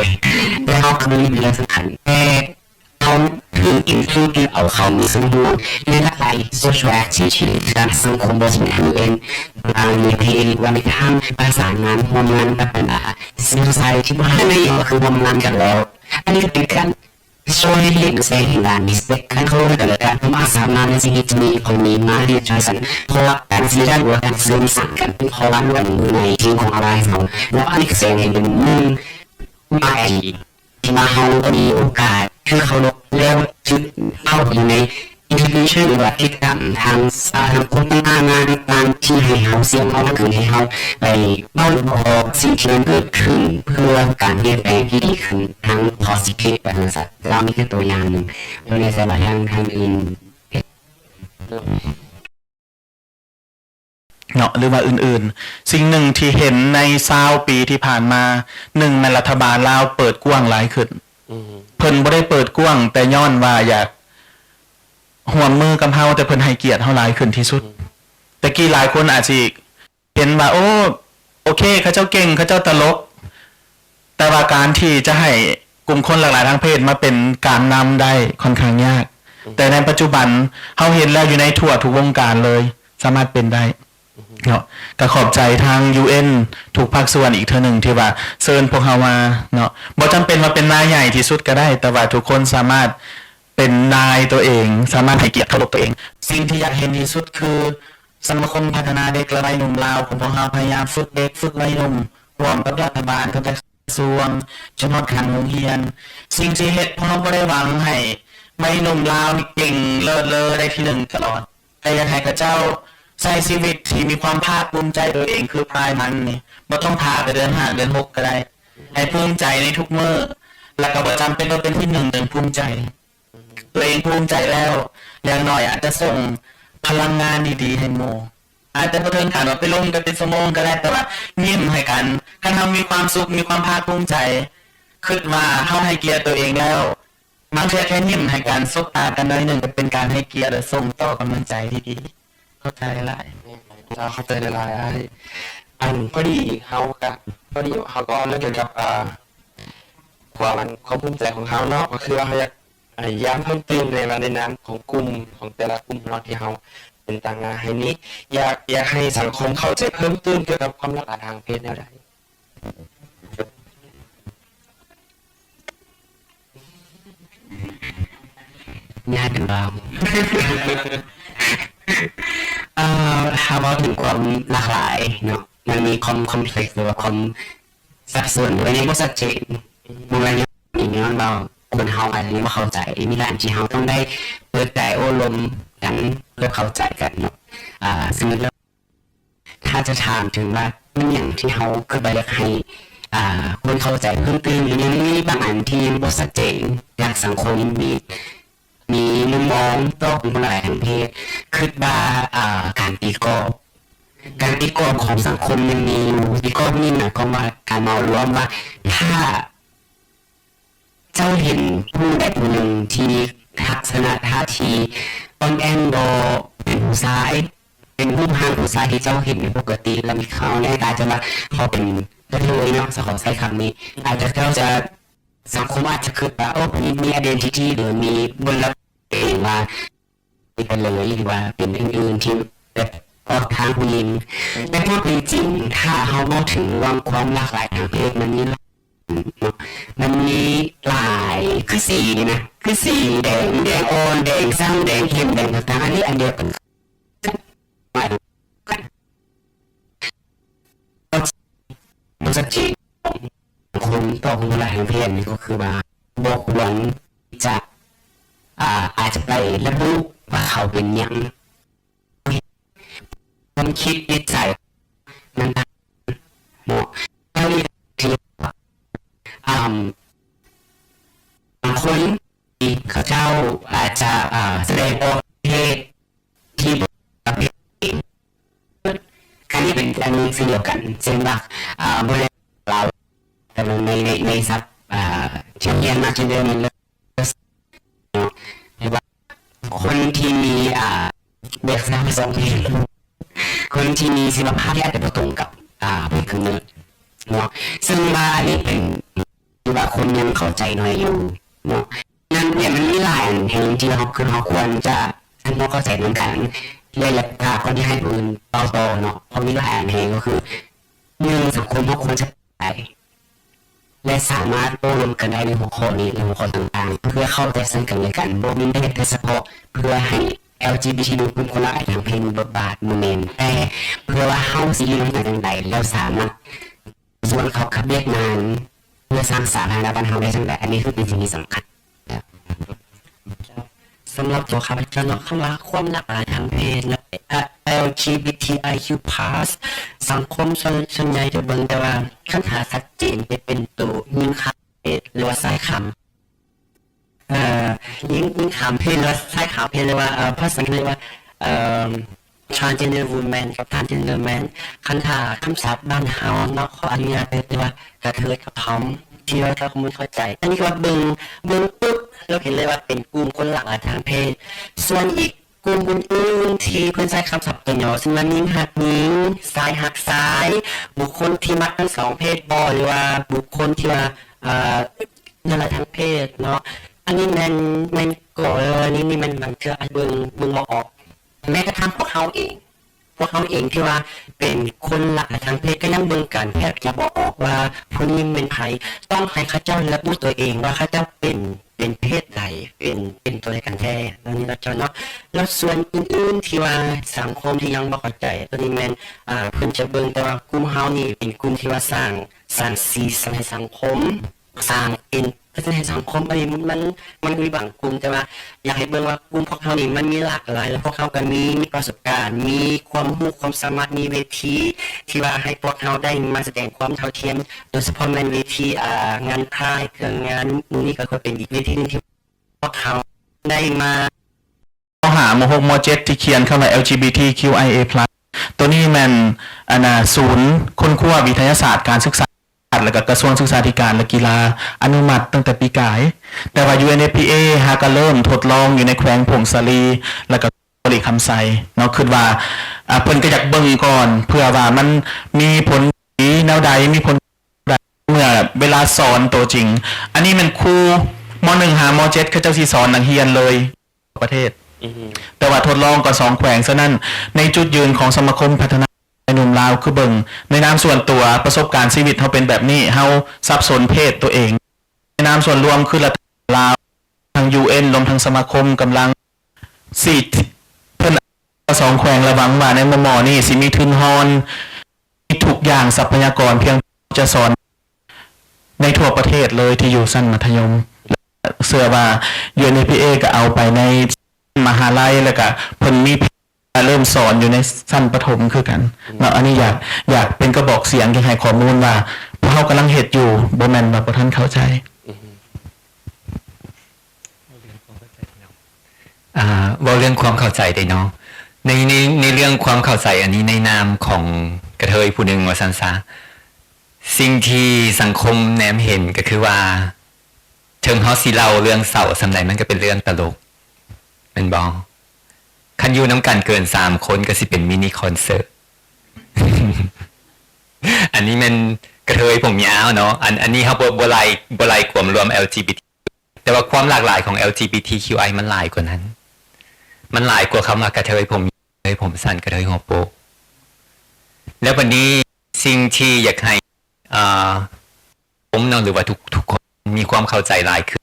ແຕ່ເຮົາກໍມີເລື່ອງສຳຄັນ ແຕ່ ເຮົາຖືກອິນເທອເນັດເອົາເຂົ້າມີສ່ວນຮ່ວມໃນຫຼາກຫຼາຍ social activity ທາງດ້ານສັງຄົມ ບໍ່ວ່າຈະເປັນ UN ອ່າ UN ຫຼືວ່າແມ່ນທາງປະສານງານຮ່ວມງານກັບບັນດາ civil society ບໍ່ໃຫ້ມີ ກໍຄືຮ່ວມງານກັນແລ້ວ. ອັນນີ້ກໍເປັນການຊ່ວຍໃຫ້ເຫັນແສງເຫັນການ respect ການເຄົາລົບໃຫ້ກັນແລະກັນ ເພາະວ່າສາມາດໃນຊີວິດຈະມີຄົນມີມາເຮັດຈັ່ງຊັ້ນ ເພາະວ່າການເສຍດາຍ ຫຼືວ່າການເສີມສ້າງກັນ ເປັນຂໍ້ລະເມີດໃນທີມຂອງ Alliance ເຮົາ ແລ້ວອັນນີ້ກໍແສດງໃຫ້ເຫັນມຸມໃໝ່ ທີ່ວ່າເຮົາກໍມີໂອກາດຖືເຄົາລົບ ແລ້ວຖືເຂົ້າໄປຢູ່ໃນ notification ຫຼືວ່າຕິດຕາມທາງ ອ່າ ທາງຄົນຕ່າງໆ ຕ່າງໆ ທີ່ໃຫ້ເຮົາ ສຽງເຮົາ ມັນຄືໃຫ້ເຮົາໄປເວົ້າບອກສິ່ງທີ່ມັນເກີດຂຶ້ນ ເພື່ອການປ່ຽນແປງທີ່ດີຂຶ້ນ ທາງ positive ໄປ ວ່າຊັ້ນຊະ. ລາວມີແຄ່ຕົວຢ່າງໜຶ່ງ ບໍ່ແນ່ໃຈວ່າທາງ ທາງອື່ນ ເນາະ ຫຼືວ່າອື່ນໆ. ສິ່ງໜຶ່ງທີ່ເຫັນໃນຊາວປີທີ່ຜ່ານມາ, ໜຶ່ງແມ່ນລັດຖະບານລາວເປີດກວ້າງຫຼາຍຂຶ້ນ. ອືມ ເພິ່ນບໍ່ໄດ້ເປີດກວ້າງແຕ່ຍ້ອນວ່າຢາກຮ່ວມມືກັບເຮົາ, ແຕ່ເພິ່ນໃຫ້ກຽດເຮົາຫຼາຍຂຶ້ນທີ່ສຸດ. ອືມ ແຕ່ກີ້ຫຼາຍຄົນອາດຊິເຫັນວ່າ ໂອ້ ໂອເຄ ເຂົາເຈົ້າເກັ່ງ, ເຂົາເຈົ້າຕະຫຼົກ, ແຕ່ວ່າການທີ່ຈະໃຫ້ກຸ່ມຄົນຫຼາກຫຼາຍທາງເພດມາເປັນການນຳໄດ້ຄ່ອນຂ້າງຍາກ. ອືມ ແຕ່ໃນປັດຈຸບັນເຮົາເຫັນແລ້ວ ຢູ່ໃນທົ່ວທຸກວົງການເລີຍ ສາມາດເປັນໄດ້ ອືມ ເນາະ. ກໍຂອບໃຈທາງ UN ທຸກພາກສ່ວນອີກເທື່ອໜຶ່ງທີ່ວ່າເຊີນພວກເຮົາມາເນາະ. ບໍ່ຈຳເປັນວ່າເປັນນາຍໃຫຍ່ທີ່ສຸດກໍໄດ້, ແຕ່ວ່າທຸກຄົນສາມາດເປັນນາຍຕົວເອງ, ສາມາດໃຫ້ກຽດເຄົາລົບຕົວເອງ. ສິ່ງທີ່ຢາກເຫັນທີ່ສຸດຄື ສະມາຄົມພັດທະນາເດັກ ແລະ ໄວໜຸ່ມລາວຂອງພວກເຮົາພະຍາຍາມຝຶກເດັກ, ຝຶກໄວໜຸ່ມ ຮ່ວມກັບລັດຖະບານ, ກັບກະຊວງ, ຈົນຮອດຂັ້ນໂຮງຮຽນ. ສິ່ງທີ່ເຮັດ ພວກເຮົາບໍ່ໄດ້ຫວັງໃຫ້ໄວໜຸ່ມລາວນີ້ເກັ່ງເລີດເລີໄດ້ທີໜຶ່ງຕະຫຼອດ, ແຕ່ຢາກໃຫ້ເຂົາເຈົ້າໃຊ້ຊີວິດທີ່ມີຄວາມພາກພູມໃຈຕົວເອງ ຄືພາຍມັນນີ້ ບໍ່ຕ້ອງຖ້າໄປເດືອນຫ້າເດືອນຫົກກໍໄດ້, ໃຫ້ພູມໃຈໃນທຸກມື້ ແລ້ວກໍບໍ່ຈຳເປັນວ່າເປັນທີໜຶ່ງຈຶ່ງພູມໃຈ. ຕົວເອງພູມໃຈແລ້ວ, ຢ່າງໜ້ອຍອາດຈະສົ່ງພະລັງງານດີໆໃຫ້ໝູ່. ອາດຈະບໍ່ເຖິງຂັ້ນວ່າໄປລົມກັນເປັນຊົ່ວໂມງກໍໄດ້, ແຕ່ວ່າຍິ້ມໃຫ້ກັນ. ຄັນເຮົາມີຄວາມສຸກ, ມີຄວາມພາກພູມໃຈ, ຄິດວ່າເຮົາໃຫ້ກຽດຕົວເອງແລ້ວ, ບາງເທື່ອແຄ່ຍິ້ມໃຫ້ກັນ, ສົບຕາກັນໜ້ອຍໜຶ່ງ, ກໍເປັນການໃຫ້ກຽດ ແລະ ສົ່ງຕໍ່ກຳລັງໃຈທີ່ດີ. ຂອບໃຈຫຼາຍ. ເຈົ້າ ຂອບໃຈຫຼາຍໆ ອ້າຍ. ອັນ ພໍດີເຮົາກະ ພໍດີເຮົາກໍເວົ້າເລື່ອງກ່ຽວກັບ ອ່າ ຄວາມ ອັນ ຄວາມພູມໃຈຂອງເຮົາເນາະ, ກໍຄືວ່າເຮົາຢາກ ອ່າ ຢ້ຳເພີ່ມຕື່ມໃນວ່າ ໃນນາມຂອງກຸ່ມ ຂອງແຕ່ລະກຸ່ມເນາະ ທີ່ເຮົາເປັນຕາງໜ້າໃຫ້ນີ້, ຢາກ ຢາກໃຫ້ສັງຄົມເຂົ້າໃຈເພີ່ມຕື່ມກ່ຽວກັບຄວາມຫຼາກຫຼາຍທາງເພດແນວໃດ? ຍາກເປັນບາງ ເອີ ຖ້າເວົ້າເຖິງຄວາມຫຼາກຫຼາຍເນາະ, ມັນມີຄວາມ complex ຫຼືວ່າຄວາມສັບສົນ ຫຼືວ່າຍັງບໍ່ຊັດເຈນ. ບໍ່ວ່າຍ້ອນ ຍ້ອນວ່າຄົນເຮົາອາດຈະຍັງບໍ່ເຂົ້າໃຈ, ມີຫຼາຍອັນທີ່ເຮົາຕ້ອງໄດ້ເປີດໃຈໂອ້ລົມກັນ ເພື່ອເຂົ້າໃຈກັນເນາະ. ອາ ສະຫຼຸບແລ້ວ ຖ້າຈະຖາມເຖິງວ່າ ມີຫຍັງທີ່ເຮົາຄິດວ່າຢາກໃຫ້ ອາ ຄົນເຂົ້າໃຈເພີ່ມຕື່ມ ຫຼື ຍັງມີບາງອັນທີ່ຍັງບໍ່ຊັດເຈນ ຢາກໃຫ້ສັງຄົມມີ ມີມຸມມອງຕໍ່ຄົນຫຼາກຫຼາຍທາງເພດ, ຄິດວ່າ ອາ ການຕີກອບ ການຕີກອບຂອງສັງຄົມຍັງມີຢູ່. ຕີກອບນີ້ໝາຍຄວາມວ່າ ການເໝົາລວມວ່າ ຖ້າ ເຈົ້າເຫັນຜູ້ໃດຜູ້ໜຶ່ງທີ່ມີລັກສະນະທ່າທີອ່ອນແອນ ບໍ່ເປັນຜູ້ຊາຍ, ເປັນຮູບຮ່າງຜູ້ຊາຍທີ່ເຈົ້າເຫັນໃນປົກກະຕິ ແລ້ວມີຂ່າວໃນຕາຈະວ່າເຂົາເປັນກະເທີຍເນາະ, ຈະຂໍໃຊ້ຄຳນີ້, ອາດຈະເຈົ້າຈະ ສັງຄົມອາດຈະຄິດວ່າ ໂອ້ ມີ ມີ identity ຫຼື ມີບົນລະເອງວ່າ ໄປເລີຍ ຫຼືວ່າເປັນອື່ນໆທີ່ແບບອອກທາງຜູ້ຍິງ. ແຕ່ຄວາມເປັນຈິງ ຖ້າເຮົາເວົ້າເຖິງເລື່ອງຄວາມຫຼາກຫຼາຍທາງເພດ ມັນມີຫຼາຍ ເນາະ ມັນມີຫຼາຍ ຄືສີນີ້ນະ ຄືສີແດງ ແດງອ່ອນ ແດງຊ້ຳ ແດງເຂັ້ມ ແດງຕ່າງໆ ອັນນີ້ອັນດຽວກັນ. ບໍ່ຊັດເຈນຂອງສັງຄົມຕໍ່ຄົນຫຼາກຫຼາຍທາງເພດນີ້ ກໍຄືວ່າບໍ່ຄວນຈະ ອາ ອາດຈະໄປລະບຸວ່າເຂົາເປັນຫຍັງ, ຄວາມຄິດນິໄສຕ່າງໆເນາະ. ເຈົ້ານີ້ທີ່ ອາ ບາງຄົນ ເຂົາເຈົ້າອາດຈະ ອາ ສະແດງອອກເພດທີ່ບໍ່ເປັນ ອັນນີ້ເປັນອັນໜຶ່ງເຊັ່ນດຽວກັນ ເຊັ່ນວ່າ ອາ ບໍ່ໄດ້ລາວ ແຕ່ວ່າໃນ ໃນ ໃນສັບ ອາ ທີ່ຮຽນມາ gender ນີ້ເລີຍ ຫຼືວ່າຄົນທີ່ມີ ອາ ແບບສະພາບສອງເພດ ຄົນທີ່ມີຊີວະພາບທີ່ອາດຈະບໍ່ຕົງກັບ ອາ ເພດກຳເນີດເນາະ ເຊິ່ງວ່າອັນນີ້ເປັນ ທີ່ວ່າຄົນຍັງເຂົ້າໃຈໜ້ອຍຢູ່ເນາະ. ນັ້ນເນຍ ມັນມີຫຼາຍອັນແຮງທີ່ເຮົາ ຄືເຮົາຄວນຈະທຳຄວາມເຂົ້າໃຈນຳກັນ ແລະ ແລະ ພາຄົນທີ່ໃຫ້ຜູ້ອື່ນເວົ້າຕໍ່ເນາະ ເພາະມີຫຼາຍອັນແຮງ ກໍຄື ໜຶ່ງ ສັງຄົມເຮົາຄວນຈະເຂົ້າໃຈ ແລະ ສາມາດໂອ້ລົມກັນໄດ້ໃນຫົວຂໍ້ນີ້ ໃນຫົວຂໍ້ຕ່າງໆ ເພື່ອເຂົ້າໃຈເຊິ່ງກັນແລະກັນ ບໍ່ແມ່ນເຮັດແຕ່ສະເພາະເພື່ອໃຫ້ ແອລຈີບີທີ ຫຼື ກຸ່ມຄົນຫຼາກຫຼາຍທາງເພດມີບົດບາດ ບໍ່ແມ່ນ ແຕ່ເພື່ອວ່າເຮົາຊິຢູ່ນຳກັນຈັ່ງໃດ ແລ້ວສາມາດ ສ່ວນເຂົ້າກັບວຽກງານເພື່ອສ້າງສາທາລະນະບ້ານເຮົາໄດ້ຈັ່ງໃດ, ອັນນີ້ຄືເປັນສິ່ງທີ່ສຳຄັນ. ສຳລັບຕົວຂ້າພະເຈົ້າເນາະ ຄຳວ່າຄວາມຫຼາກຫຼາຍທາງເພດເນາະ LGBTIQ+ ສັງຄົມສ່ວນ ສ່ວນໃຫຍ່ຈະເບິ່ງແຕ່ວ່າຄັນຖ້າຊັດເຈນຈະເປັນໂຕຍິງຂ້າມເພດ ຫຼືວ່າຊາຍຂ້າມ ເອີ ຍິງ ຍິງຂ້າມເພດ ຫຼືວ່າຊາຍຂ້າມເພດ ຫຼືວ່າ ເອີ ພາສາອັງກິດເອີ້ນວ່າ ເອີ transgender woman ກັບ transgender man ຄັນຖ້າຄຳສັບບ້ານເຮົາເນາະ ຂໍອະນຸຍາດເອີ້ນວ່າກະເທີຍກັບທອມ ທີ່ວ່າເຈົ້າຄຳມູນເຂົ້າໃຈ. ອັນນີ້ຄືວ່າເບິ່ງ ເບິ່ງປຶບ ເຮົາເຫັນເລີຍວ່າເປັນກຸ່ມຄົນຫຼາກຫຼາຍທາງເພດ. ສ່ວນອີກກຸ່ມອື່ນໆທີ່ເພິ່ນໃຊ້ຄຳສັບຕົວຫຍໍ ເຊັ່ນວ່າຍິງຮັກຍິງ ຊາຍຮັກຊາຍ ບຸກຄົນທີ່ມັກທັງສອງເພດບໍ ຫຼືວ່າບຸກຄົນທີ່ວ່າ ເອີ ຫຼາກຫຼາຍທາງເພດເນາະ. ອັນນີ້ແມ່ນ ແມ່ນກໍ ເອີ ນີ້ ນີ້ແມ່ນບາງເທື່ອອາດເບິ່ງ ເບິ່ງບໍ່ອອກ. ແມ້ກະທັ່ງພວກເຮົາເອງ ພວກເຮົາເອງທີ່ວ່າເປັນຄົນຫຼາກຫຼາຍທາງເພດ ກໍຍັງເບິ່ງກັນແທບຈະບໍ່ອອກວ່າຜູ້ນີ້ແມ່ນໃຜ. ຕ້ອງໃຫ້ເຂົາເຈົ້າເລືອກດ້ວຍຕົວເອງວ່າເຂົາເຈົ້າເປັນ ເປັນເພດໃດ ເປັນ ເປັນຕົວໃດກັນແທ້ ແນວນີ້ເນາະເຈົ້າເນາະ. ແລ້ວສ່ວນອື່ນໆທີ່ວ່າສັງຄົມທີ່ຍັງບໍ່ເຂົ້າໃຈ ຕົວນີ້ແມ່ນ ອ່າ ເພິ່ນຈະເບິ່ງແຕ່ວ່າກຸ່ມເຮົານີ້ເປັນກຸ່ມທີ່ວ່າສ້າງ ສ້າງສີສັນໃຫ້ສັງຄົມ ສ້າງເປັນ ເຮັດໃຫ້ສັງຄົມ ອັນນີ້ມັນ ມັນ ມັນມີບາງກຸ່ມ ແຕ່ວ່າຢາກໃຫ້ເບິ່ງວ່າກຸ່ມພວກເຮົານີ້ມັນມີຫຼາກຫຼາຍ ແລະ ພວກເຮົາກໍມີ ມີປະສົບການ ມີຄວາມຮູ້ຄວາມສາມາດ ມີເວທີທີ່ວ່າໃຫ້ພວກເຮົາໄດ້ມາສະແດງຄວາມເທົ່າທຽມ ໂດຍສະເພາະແມ່ນເວທີ ອ່າ ງານພາຍ ເຄື່ອງງານ ນີ້ກໍຄືເປັນອີກເວທີໜຶ່ງທີ່ພວກເຮົາໄດ້ມາ ມ.ຫ້າ ມ.ຫົກ ມ.ເຈັດ ທີ່ຂຽນຄຳວ່າ LGBTQIA+ ໂຕນີ້ແມ່ນ ອັນນ່າ ສູນຄົ້ນຄວ້າວິທະຍາສາດການສຶກສາ ແລະ ກະກະຊວງສຶກສາທິການ ແລະ ກິລາ ອະນຸມັດຕັ້ງແຕ່ປີກາຍ, ແຕ່ວ່າ UNFPA ຫາກະເລີ່ມທົດລອງຢູ່ໃນແຂວງຜົ້ງສາລີ ແລະ ກະບໍລິຄຳໄຊເນາະ. ຄິດວ່າ ອາ ເພິ່ນກະຢາກເບິ່ງກ່ອນ ເພື່ອວ່າມັນມີຜົນດີແນວໃດ ມີຜົນ ເມື່ອເວລາສອນໂຕຈິງ. ອັນນີ້ແມ່ນຄູ ມ.ໜຶ່ງ ຫາ ມ.ເຈັດ ເຂົາເຈົ້າຊິສອນນັກຮຽນເລີຍ ປະເທດ ອືຮຶ ແຕ່ວ່າທົດລອງກໍສອງແຂວງ. ສະນັ້ນ ໃນຈຸດຢືນຂອງສະມາຄົມພັດທະນາຊາຍໜຸ່ມລາວ ຄືເບິ່ງໃນນາມສ່ວນຕົວ ປະສົບການຊີວິດເຮົາເປັນແບບນີ້ ເຮົາສັບສົນເພດໂຕເອງ. ໃນນາມສ່ວນລວມ ຄືລັດຖະບານລາວ ທາງ UN ລວມທັງສະມາຄົມກຳລັງຊິ ເພິ່ນ ສອງແຂວງ ລະວັງວ່າໃນມໍ່ໆນີ້ຊິມີທຶນຮອນ ມີທຸກຢ່າງ ຊັບພະຍາກອນພຽງພໍຈະສອນໃນທົ່ວປະເທດເລີຍທີ່ຢູ່ຊັ້ນມັດທະຍົມ. ເຊື່ອວ່າ UNFPA ກໍເອົາໄປໃນມະຫາໄລ ແລ້ວກະເພິ່ນມີແຜນເລີ່ມສອນຢູ່ໃນຊັ້ນປະຖົມຄືກັນເນາະ. ອັນນີ້ຢາກ ຢາກເປັນກະບອກສຽງ ຢາກໃຫ້ຂໍ້ມູນວ່າພວກເຮົາກຳລັງເຮັດຢູ່ ບໍ່ແມ່ນວ່າບໍ່ທັນເຂົ້າໃຈ. ອືຮຶ ອ່າ ເວົ້າເລື່ອງຄວາມເຂົ້າໃຈເດ້ເນາະ ໃນ ໃນ ໃນເລື່ອງຄວາມເຂົ້າໃຈອັນນີ້ ໃນນາມຂອງກະເທີຍຜູ້ໜຶ່ງວ່າຊັ້ນຊະ, ສິ່ງທີ່ສັງຄົມແນມເຫັນກໍຄືວ່າ ເຖິງເຮົາຊິເລົ່າເລື່ອງເສົ້າສ່ຳໃດ ມັນກໍເປັນເລື່ອງຕະຫຼົກ ແມ່ນບໍ່? ຄັນຢູ່ນຳກັນເກີນສາມຄົນ ກໍຊິເປັນມິນິຄອນເສີດ. ອັນນີ້ແມ່ນກະເທີຍຜົມຍາວເນາະ. ອັນ ອັນນີ້ເຮົາບໍ່ ບໍ່ໄລ່ ບໍ່ໄລ່ກວມລວມ LGBT ແຕ່ວ່າຄວາມຫຼາກຫຼາຍຂອງ LGBTQI ມັນຫຼາຍກວ່ານັ້ນ ມັນຫຼາຍກວ່າຄຳວ່າກະເທີຍຜົມ ກະເທີຍຜົມສັ້ນ ກະເທີຍຫົວໂປກ. ແລ້ວບັດນີ້ ສິ່ງທີ່ຢາກໃຫ້ ເອີ ຄົມເນາະ ຫຼືວ່າທຸກ ທຸກຄົນມີຄວາມເຂົ້າໃຈຫຼາຍຂຶ້ນ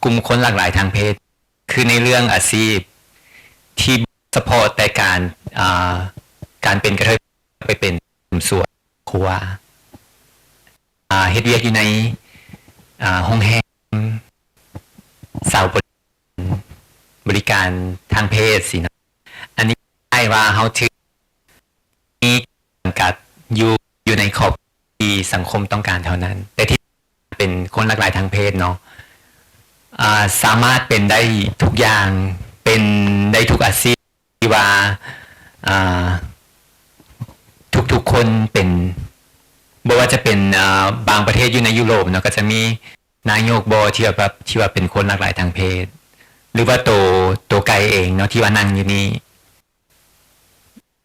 ກຸ່ມຄົນຫຼາກຫຼາຍທາງເພດ ຄືໃນເລື່ອງອາຊີບທີ່ສະເພາະແຕ່ການ ອ່າ ການເປັນກະເທີຍ ໄປເປັນສວນຄົວ ອ່າ ເຮັດວຽກຢູ່ໃນ ອ່າ ໂຮງແຮມ ສາວບໍລິ ບໍລິການທາງເພດຊີ້ນະ. ອັນນີ້ອ້າຍວ່າເຮົາຖືກມີຈຳກັດຢູ່ ຢູ່ໃນຂອບທີ່ສັງຄົມຕ້ອງການເທົ່ານັ້ນ, ແຕ່ທີ່ເປັນຄົນຫຼາກຫຼາຍທາງເພດເນາະ ອ່າ ສາມາດເປັນໄດ້ທຸກຢ່າງ ເປັນໄດ້ທຸກອາຊີບ ທີ່ວ່າ ອ່າ ທຸກໆຄົນເປັນ ບໍ່ວ່າຈະເປັນ ອ່າ ບາງປະເທດຢູ່ໃນຢູໂຣບເນາະ ກໍຈະມີນາຍົກບໍ ທີ່ວ່າແບບ ທີ່ວ່າເປັນຄົນຫຼາກຫຼາຍທາງເພດ ຫຼືວ່າໂຕ ໂຕໄກ່ເອງເນາະ ທີ່ວ່ານັ່ງຢູ່ນີ້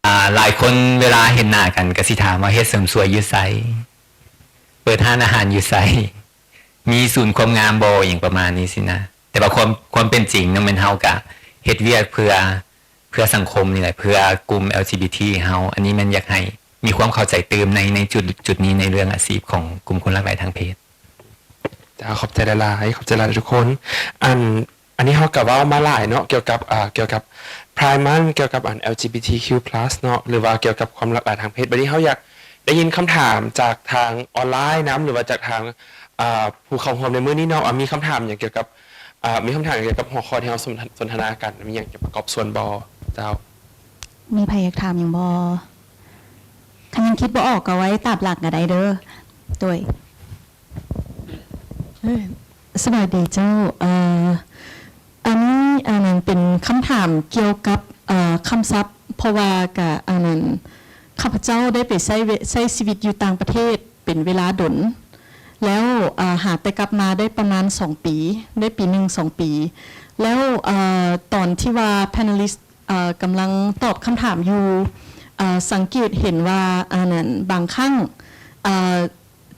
ອ່າ ຫຼາຍຄົນເວລາເຫັນໜ້າກັນກໍຊິຖາມວ່າເຮັດເສີມສວຍຢູ່ໃສ? ເປີດຮ້ານອາຫານຢູ່ໃສ? ມີສູນຄວາມງາມບໍ່? ຫຍັງປະມານນີ້ຊີ້ນະ. ແຕ່ວ່າຄວາມ ຄວາມເປັນຈິງເນາະ ແມ່ນເຮົາກະເຮັດວຽກເພື່ອ ເພື່ອສັງຄົມນີ້ແຫຼະ ເພື່ອກຸ່ມ ແອລຈີບີທີ ເຮົາ. ອັນນີ້ແມ່ນຢາກໃຫ້ມີຄວາມເຂົ້າໃຈຕື່ມໃນ ໃນຈຸດ ຈຸດນີ້ ໃນເລື່ອງອາຊີບຂອງກຸ່ມຄົນຫຼາກຫຼາຍທາງເພດ. ເຈົ້າ ຂອບໃຈຫຼາຍໆ ຂອບໃຈຫຼາຍໆທຸກຄົນ. ອັນ ອັນນີ້ເຮົາກໍເວົ້າມາຫຼາຍເນາະ ກ່ຽວກັບ ອ່າ ກ່ຽວກັບ Pride Month ກ່ຽວກັບອັນ ແອລຈີບີທີຄິວພລັສ ເນາະ ຫຼືວ່າກ່ຽວກັບຄວາມຫຼາກຫຼາຍທາງເພດ. ບັດນີ້ເຮົາຢາກໄດ້ຍິນຄຳຖາມຈາກທາງອອນລາຍນຳ ຫຼືວ່າຈາກທາງ ອ່າ ຜູ້ເຂົ້າຮ່ວມໃນມື້ນີ້ເນາະ ວ່າມີຄຳຖາມຫຍັງກ່ຽວກັບ ອ່າ ມີຄຳຖາມກ່ຽວກັບຫົວຂໍ້ທີ່ເຮົາສົນ ສົນທະນາກັນ ມີຫຍັງຈະປະກອບສ່ວນບໍ່ເຈົ້າ? ມີໃຜຢາກຖາມຫຍັງບໍ່? ຄັນຍັງຄິດບໍ່ອອກກໍໄວ້ຕາມຫຼັງກໍໄດ້ເດີ້. ໂດຍ ສະບາຍດີເຈົ້າ. ເອີ ອັນນີ້ ອັນນັ້ນເປັນຄຳຖາມກ່ຽວກັບ ເອີ ຄຳສັບ ເພາະວ່າກະ ອັນນັ້ນ ຂ້າພະເຈົ້າໄດ້ໄປໃຊ້ເວ ໃຊ້ຊີວິດຢູ່ຕ່າງປະເທດເປັນເວລາດົນ ແລ້ວ ເອີ ຫາແຕ່ກັບມາໄດ້ປະມານສອງປີ ໄດ້ປີໜຶ່ງສອງປີ ແລ້ວ ເອີ ຕອນທີ່ວ່າ panelist ເອີ ກຳລັງຕອບຄຳຖາມຢູ່ ເອີ ສັງເກດເຫັນວ່າ ອັນນັ້ນ ບາງຄັ້ງ ເອີ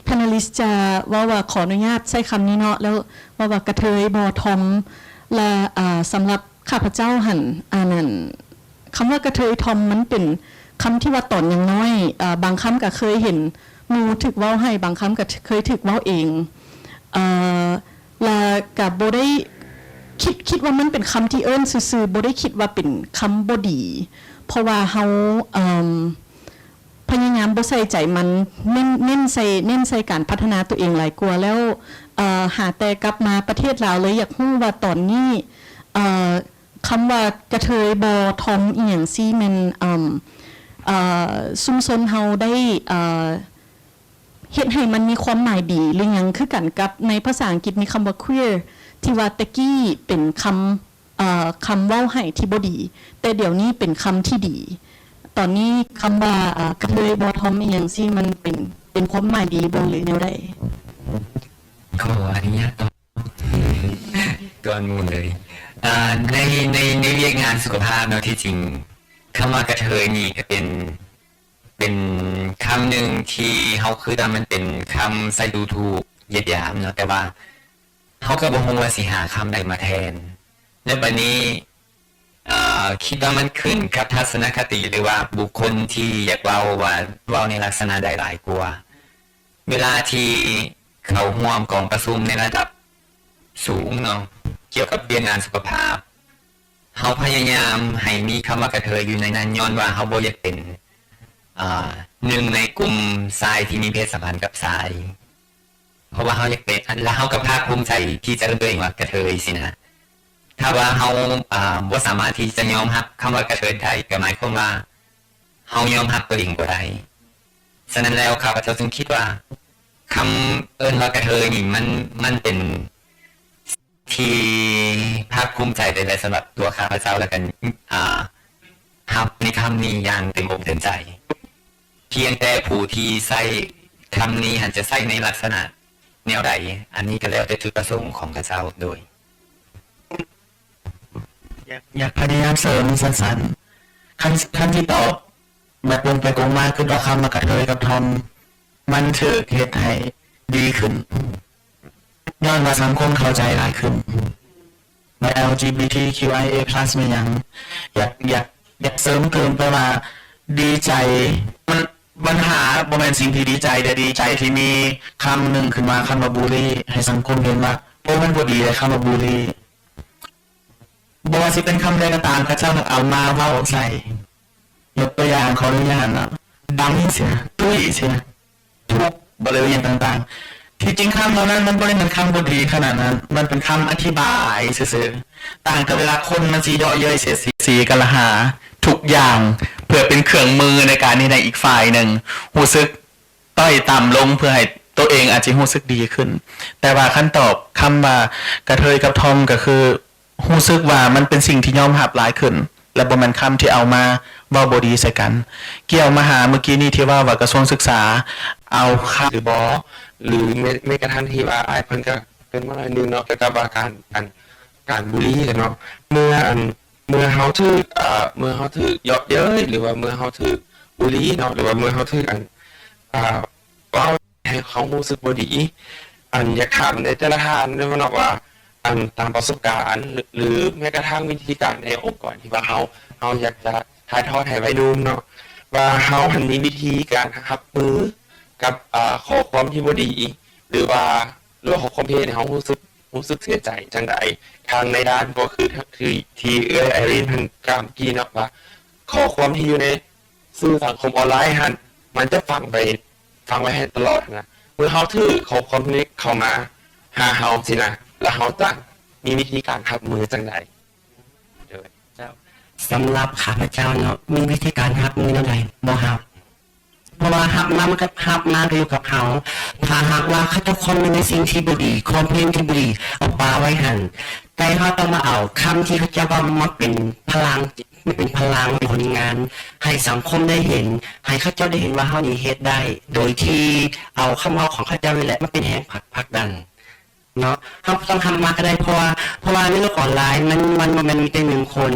panelist ຈະເວົ້າວ່າ ຂໍອະນຸຍາດໃຊ້ຄຳນີ້ເນາະ ແລ້ວເວົ້າວ່າກະເທີຍບໍ່ທອມ ແລະ ເອີ ສຳລັບຂ້າພະເຈົ້າຫັ້ນ ອັນນັ້ນ ຄຳວ່າກະເທີຍທອມມັນເປັນຄຳທີ່ວ່າຕອນຍັງນ້ອຍ ເອີ ບາງຄຳກະເຄີຍເຫັນໝູ່ຖືກເວົ້າໃຫ້ ບາງຄຳກະເຄີຍຖືກເວົ້າເອງ ເອີ ແລະ ກະບໍ່ໄດ້ຄິດ ຄິດວ່າມັນເປັນຄຳທີ່ເອີ້ນຊື່ໆ ບໍ່ໄດ້ຄິດວ່າເປັນຄຳບໍ່ດີ ເພາະວ່າເຮົາ ເອີ ພະຍາຍາມບໍ່ໃສ່ໃຈມັນ ເນັ້ນ ເນັ້ນໃສ່ ເນັ້ນໃສ່ການພັດທະນາຕົວເອງຫຼາຍກວ່າ ແລ້ວ ເອີ ຫາແຕ່ກັບມາປະເທດລາວເລີຍ ຢາກຮູ້ວ່າຕອນນີ້ ເອີ ຄຳວ່າກະເທີຍບໍ່ທອມອີ່ຫຍັງຊີ້ແມ່ນ ເອີ ຊຸມຊົນເຮົາໄດ້ ເອີ ເຮັດໃຫ້ມັນມີຄວາມໝາຍດີຫຼືຫຍັງ ຄືກັນກັບໃນພາສາອັງກິດມີຄຳວ່າ queer ທີ່ວ່າແຕ່ກີ້ເປັນຄຳ ເອີ ຄຳເວົ້າໃຫ້ທີ່ບໍ່ດີ ແຕ່ດຽວນີ້ເປັນຄຳທີ່ດີ. ຕອນນີ້ຄຳວ່າ ເອີ ກະເທີຍບໍ່ທອມອີ່ຫຍັງຊີ້ ມັນເປັນ ເປັນຄວາມໝາຍດີບໍ່ ຫຼືແນວໃດ? ຂໍອະນຸຍາດຕອບກ່ອນໝູ່ເລີຍ. ເອີ ໃນ ໃນ ໃນວຽກງານສຸຂະພາບເນາະ ທີ່ຈິງຄຳວ່າກະເທີຍນີ້ກະເປັນ ເປັນຄຳໜຶ່ງທີ່ເຮົາຄິດວ່າມັນເປັນຄຳໃສ່ດູຖູກຢຽດຫຍາມເນາະ ແຕ່ວ່າເຮົາກະບໍ່ຮູ້ວ່າຊິຫາຄຳໃດມາແທນ. ແລະ ບາດນີ້ ເອີ ຄິດວ່າມັນຂຶ້ນກັບທັດສະນະຄະຕິ ຫຼືວ່າບຸກຄົນທີ່ຢາກເວົ້າວ່າ ເວົ້າໃນລັກສະນະໃດຫຼາຍກວ່າ. ເວລາທີ່ເຂົ້າຮ່ວມກອງປະຊຸມໃນລະດັບສູງເນາະ ກ່ຽວກັບວຽກງານສຸຂະພາບ ເຮົາພະຍາຍາມໃຫ້ມີຄຳວ່າກະເທີຍຢູ່ໃນນັ້ນ ຍ້ອນວ່າເຮົາບໍ່ຢາກເປັນ ອາ ໜຶ່ງໃນກຸ່ມຊາຍທີ່ມີເພດສຳພັນກັບຊາຍ ເພາະວ່າເຮົາຢາກເປັນ ແລະ ເຮົາກະພາກພູມໃຈທີ່ຈະເອີ້ນຕົວເອງວ່າກະເທີຍຊີ້ນະ. ຖ້າວ່າເຮົາ ອາ ບໍ່ສາມາດທີ່ຈະຍອມຮັບຄຳວ່າກະເທີຍໄດ້ ກະໝາຍຄວາມວ່າເຮົາຍອມຮັບຕົວເອງບໍ່ໄດ້. ສະນັ້ນແລ້ວ ຂ້າພະເຈົ້າຈຶ່ງຄິດວ່າຄຳເອີ້ນວ່າກະເທີຍນີ້ ມັນ ມັນເປັນ ທີ່ພາກພູມໃຈໄດ້ສຳລັບຕົວຂ້າພະເຈົ້າ ແລະ ກະ ອາ ຮັບໃນຄຳນີ້ຢ່າງເຕັມອົກເຕັມໃຈ. ພຽງແຕ່ຜູ້ທີ່ໃຊ້ຄຳນີ້ຫັ້ນຈະໃຊ້ໃນລັກສະນະແນວໃດ ອັນນີ້ກະແລ້ວແຕ່ຈຸດປະສົງຂອງເຂົາເຈົ້າໂດຍ. ຢາກ ຢາກພະຍາຍາມເສີມສັ້ນໆ ຄັນ ຄັນຊິຕອບແບບກົງໄປກົງມາ ຄິດວ່າຄຳວ່າກະເທີຍກັບທອມ ມັນຖືກເຮັດໃຫ້ດີຂຶ້ນ ຍ້ອນວ່າສັງຄົມເຂົ້າໃຈຫຼາຍຂຶ້ນ ວ່າ ແອລຈີບີທີຄິວໄອເອພລັສ ແມ່ນຫຍັງ. ຢາກ ຢາກ ຢາກເສີມເຕີມໄປວ່າ ດີໃຈ ມັນ ບັນຫາບໍ່ແມ່ນສິ່ງທີ່ດີໃຈ ແຕ່ດີໃຈທີ່ມີຄຳໜຶ່ງຂຶ້ນມາ ຄຳວ່າບູລີ ໃຫ້ສັງຄົມເຫັນວ່າ ໂອ້ ມັນບໍ່ດີເດ້ ຄຳວ່າບູລີ. ບໍ່ວ່າຊິເປັນຄຳໃດກໍຕາມ ເຂົາເຈົ້າມັກເອົາມາເວົ້າໃສ່. ຍົກຕົວຢ່າງ ຂໍອະນຸຍາດເນາະ ດັງເສຍ ຕຸ້ຍເສຍ ທຸກ ບໍລິເວນຕ່າງໆ. ທີ່ຈິງຄຳເຫຼົ່ານັ້ນມັນບໍ່ໄດ້ແມ່ນຄຳບໍ່ດີຂະໜາດນັ້ນ ມັນເປັນຄຳອະທິບາຍຊື່ໆ. ຕ່າງແຕ່ເວລາຄົນມັນຊິເຍາະເຍີ້ຍເສຍດສີກັນລະຫາທຸກຢ່າງ ເພື່ອເປັນເຄື່ອງມືໃນການເຮັດໃຫ້ອີກຝ່າຍໜຶ່ງຮູ້ສຶກ ຕ້ອຍຕ່ຳລົງ ເພື່ອໃຫ້ໂຕເອງອາດຈະຮູ້ສຶກດີຂຶ້ນ. ແຕ່ວ່າຄັນຕອບຄຳວ່າກະເທີຍກັບທອມ ກະຄືຮູ້ສຶກວ່າມັນເປັນສິ່ງທີ່ຍອມຮັບຫຼາຍຂຶ້ນ ແລະ ບໍ່ແມ່ນຄຳທີ່ເອົາມາເວົ້າບໍ່ດີໃສ່ກັນ. ກ່ຽວມາຫາມື້ກີ້ນີ້ທີ່ເວົ້າວ່າກະຊວງສຶກສາເອົາຄຳ ຫຼືບໍ່ ຫຼືແມ້ ແມ້ກະທັ້ງທີ່ວ່າອ້າຍເພິ່ນກະເກີ່ນມາໜ້ອຍໜຶ່ງເນາະ ກ່ຽວກັບວ່າການ ອັນ ການບູລີຫັ້ນເນາະ ເມື່ອ ອັນ ເມື່ອເຮົາຖືກ ເອີ ເມື່ອເຮົາຖືກເຍາະເຍີ້ຍ ຫຼືວ່າເມື່ອເຮົາຖືກບູລີເນາະ ຫຼືວ່າເມື່ອເຮົາຖືກ ອັນ ເອີ ເວົ້າໃຫ້ເຮົາຮູ້ສຶກບໍ່ດີ. ອັນ ຢາກຖາມໃນແຕ່ລະທ່ານເນາະວ່າ ອັນ ຕາມປະສົບການ ຫຼື ຫຼືແມ້ກະທັ່ງວິທີການໃນອົງກອນທີ່ວ່າເຮົາ ເຮົາຢາກຈະຖ່າຍທອດໃຫ້ໄວໜຸ່ມເນາະ ວ່າເຮົາຫັ້ນມີວິທີການຮັບມືກັບ ເອີ ຂໍ້ຄວາມທີ່ບໍ່ດີ ຫຼືວ່າ ຫຼືວ່າຂໍ້ຄວາມທີ່ເຮັດໃຫ້ເຮົາຮູ້ສຶກ ຮູ້ສຶກເສຍໃຈຈັ່ງໃດ? ທາງໃນດ້ານກໍຄື ຄືທີ່ເອື້ອຍໄອຣີນເພິ່ນກ່າວເມື່ອກີ້ເນາະ ວ່າຂໍ້ຄວາມທີ່ຢູ່ໃນສື່ສັງຄົມອອນລາຍຫັ້ນ ມັນຈະຝັງໄປ ຝັງໄວ້ໃຫ້ຕະຫຼອດນະ. ເມື່ອເຮົາຖືກຂໍ້ຄວາມພວກນີ້ເຂົ້າມາຫາເຮົາຊີ້ນະ ແລ້ວເຮົາຈະ ມີວິທີການຮັບມືຈັ່ງໃດ? ໂດຍ ເຈົ້າ. ສຳລັບຂ້າພະເຈົ້າເນາະ ມີວິທີການຮັບມືແນວໃດ? ບໍ່ຮັບ. ເພາະວ່າຮັບມາ ມັນກໍຮັບມາກໍຢູ່ກັບເຮົາ. ຖ້າຫາກວ່າເຂົາເຈົ້າຄອມເມັນໃນສິ່ງທີ່ບໍ່ດີ, ຄອມເພນທີ່ບໍ່ດີ, ເອົາປະໄວ້ຫັ້ນ. ແຕ່ເຮົາຕ້ອງມາເອົາຄຳທີ່ເຂົາເຈົ້າເວົ້າມາເປັນພະລັງ, ເປັນພະລັງ, ເປັນຜົນງານໃຫ້ສັງຄົມໄດ້ເຫັນ, ໃຫ້ເຂົາເຈົ້າໄດ້ເຫັນວ່າເຮົານີ້ເຮັດໄດ້, ໂດຍທີ່ເອົາຄຳເວົ້າຂອງເຂົາເຈົ້ານີ້ແຫຼະມາເປັນແຮງຜັກ, ຜັກດັນ. ເນາະ ເຮົາບໍ່ຕ້ອງຮັບມາກໍໄດ້ ເພາະວ່າ ເພາະວ່າໃນໂລກອອນລາຍມັນ ມັນບໍ່ແມ່ນມີແຕ່ໜຶ່ງຄົນ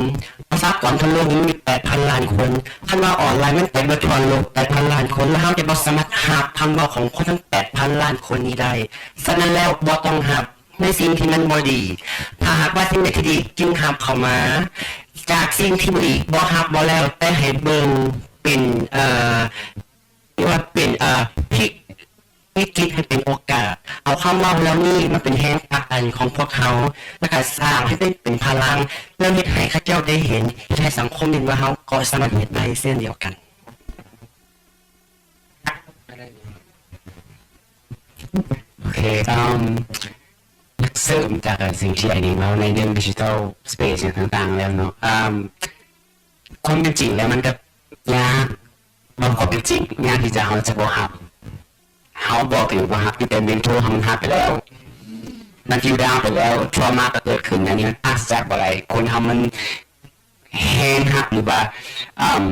ປະຊາກອນທົ່ວໂລກນີ້ມີແປດພັນລ້ານຄົນ. ຄັນວ່າອອນລາຍມັນໄປເບິດທົ່ວໂລກແປດພັນລ້ານຄົນ ແລ້ວເຮົາຈະບໍ່ສາມາດຮັບຄຳເວົ້າຂອງຄົນທັງແປດພັນລ້ານຄົນນີ້ໄດ້. ສະນັ້ນແລ້ວບໍ່ຕ້ອງຮັບໃນສິ່ງທີ່ມັນບໍ່ດີ. ຖ້າຫາກວ່າສິ່ງໃດທີ່ດີຈຶ່ງຮັບເຂົ້າມາ, ຈາກສິ່ງທີ່ບໍ່ດີບໍ່ຮັບບໍ່ແລ້ວ ແຕ່ໃຫ້ເບິ່ງເປັນ ເອີ ເອີ້ນວ່າເປັນ ເອີ ພລິກ ວິກິດໃຫ້ເປັນໂອກາດ, ເອົາຄຳເວົ້າເຫຼົ່ານີ້ມາເປັນແຮງຜັກດັນຂອງພວກເຮົາ ແລ້ວກໍສ້າງໃຫ້ເປັນພະລັງ ແລ້ວເຮັດໃຫ້ເຂົາເຈົ້າໄດ້ເຫັນ, ເຮັດໃຫ້ສັງຄົມເຫັນວ່າເຮົາກໍສາມາດເຮັດໄດ້ເຊັ່ນດຽວກັນ. ໂອເຄ ອາ ເສີມຈາກສິ່ງທີ່ໄອດິນເວົ້າໃນເລື່ອງ digital space ຫຍັງຕ່າງໆ ແລ້ວເນາະ ອາ ຄວາມເປັນຈິງແລ້ວມັນກໍຍາກ ເວົ້າຄວາມເປັນຈິງ ຍາກທີ່ຈະ ເຮົາຈະບໍ່ຮັບ ເຮົາບອກຕົວເອງວ່າຮັບຢູ່ ແຕ່ mental ເຮົາມັນຮັບໄປແລ້ວ ມັນ feel down ໄປແລ້ວ trauma ກໍເກີດຂຶ້ນ ອັນນີ້ມັນປາສຈາກບໍ່ໄດ້ ຄົນເຮົາມັນແຮງຮັບ ຫຼືວ່າ ອາ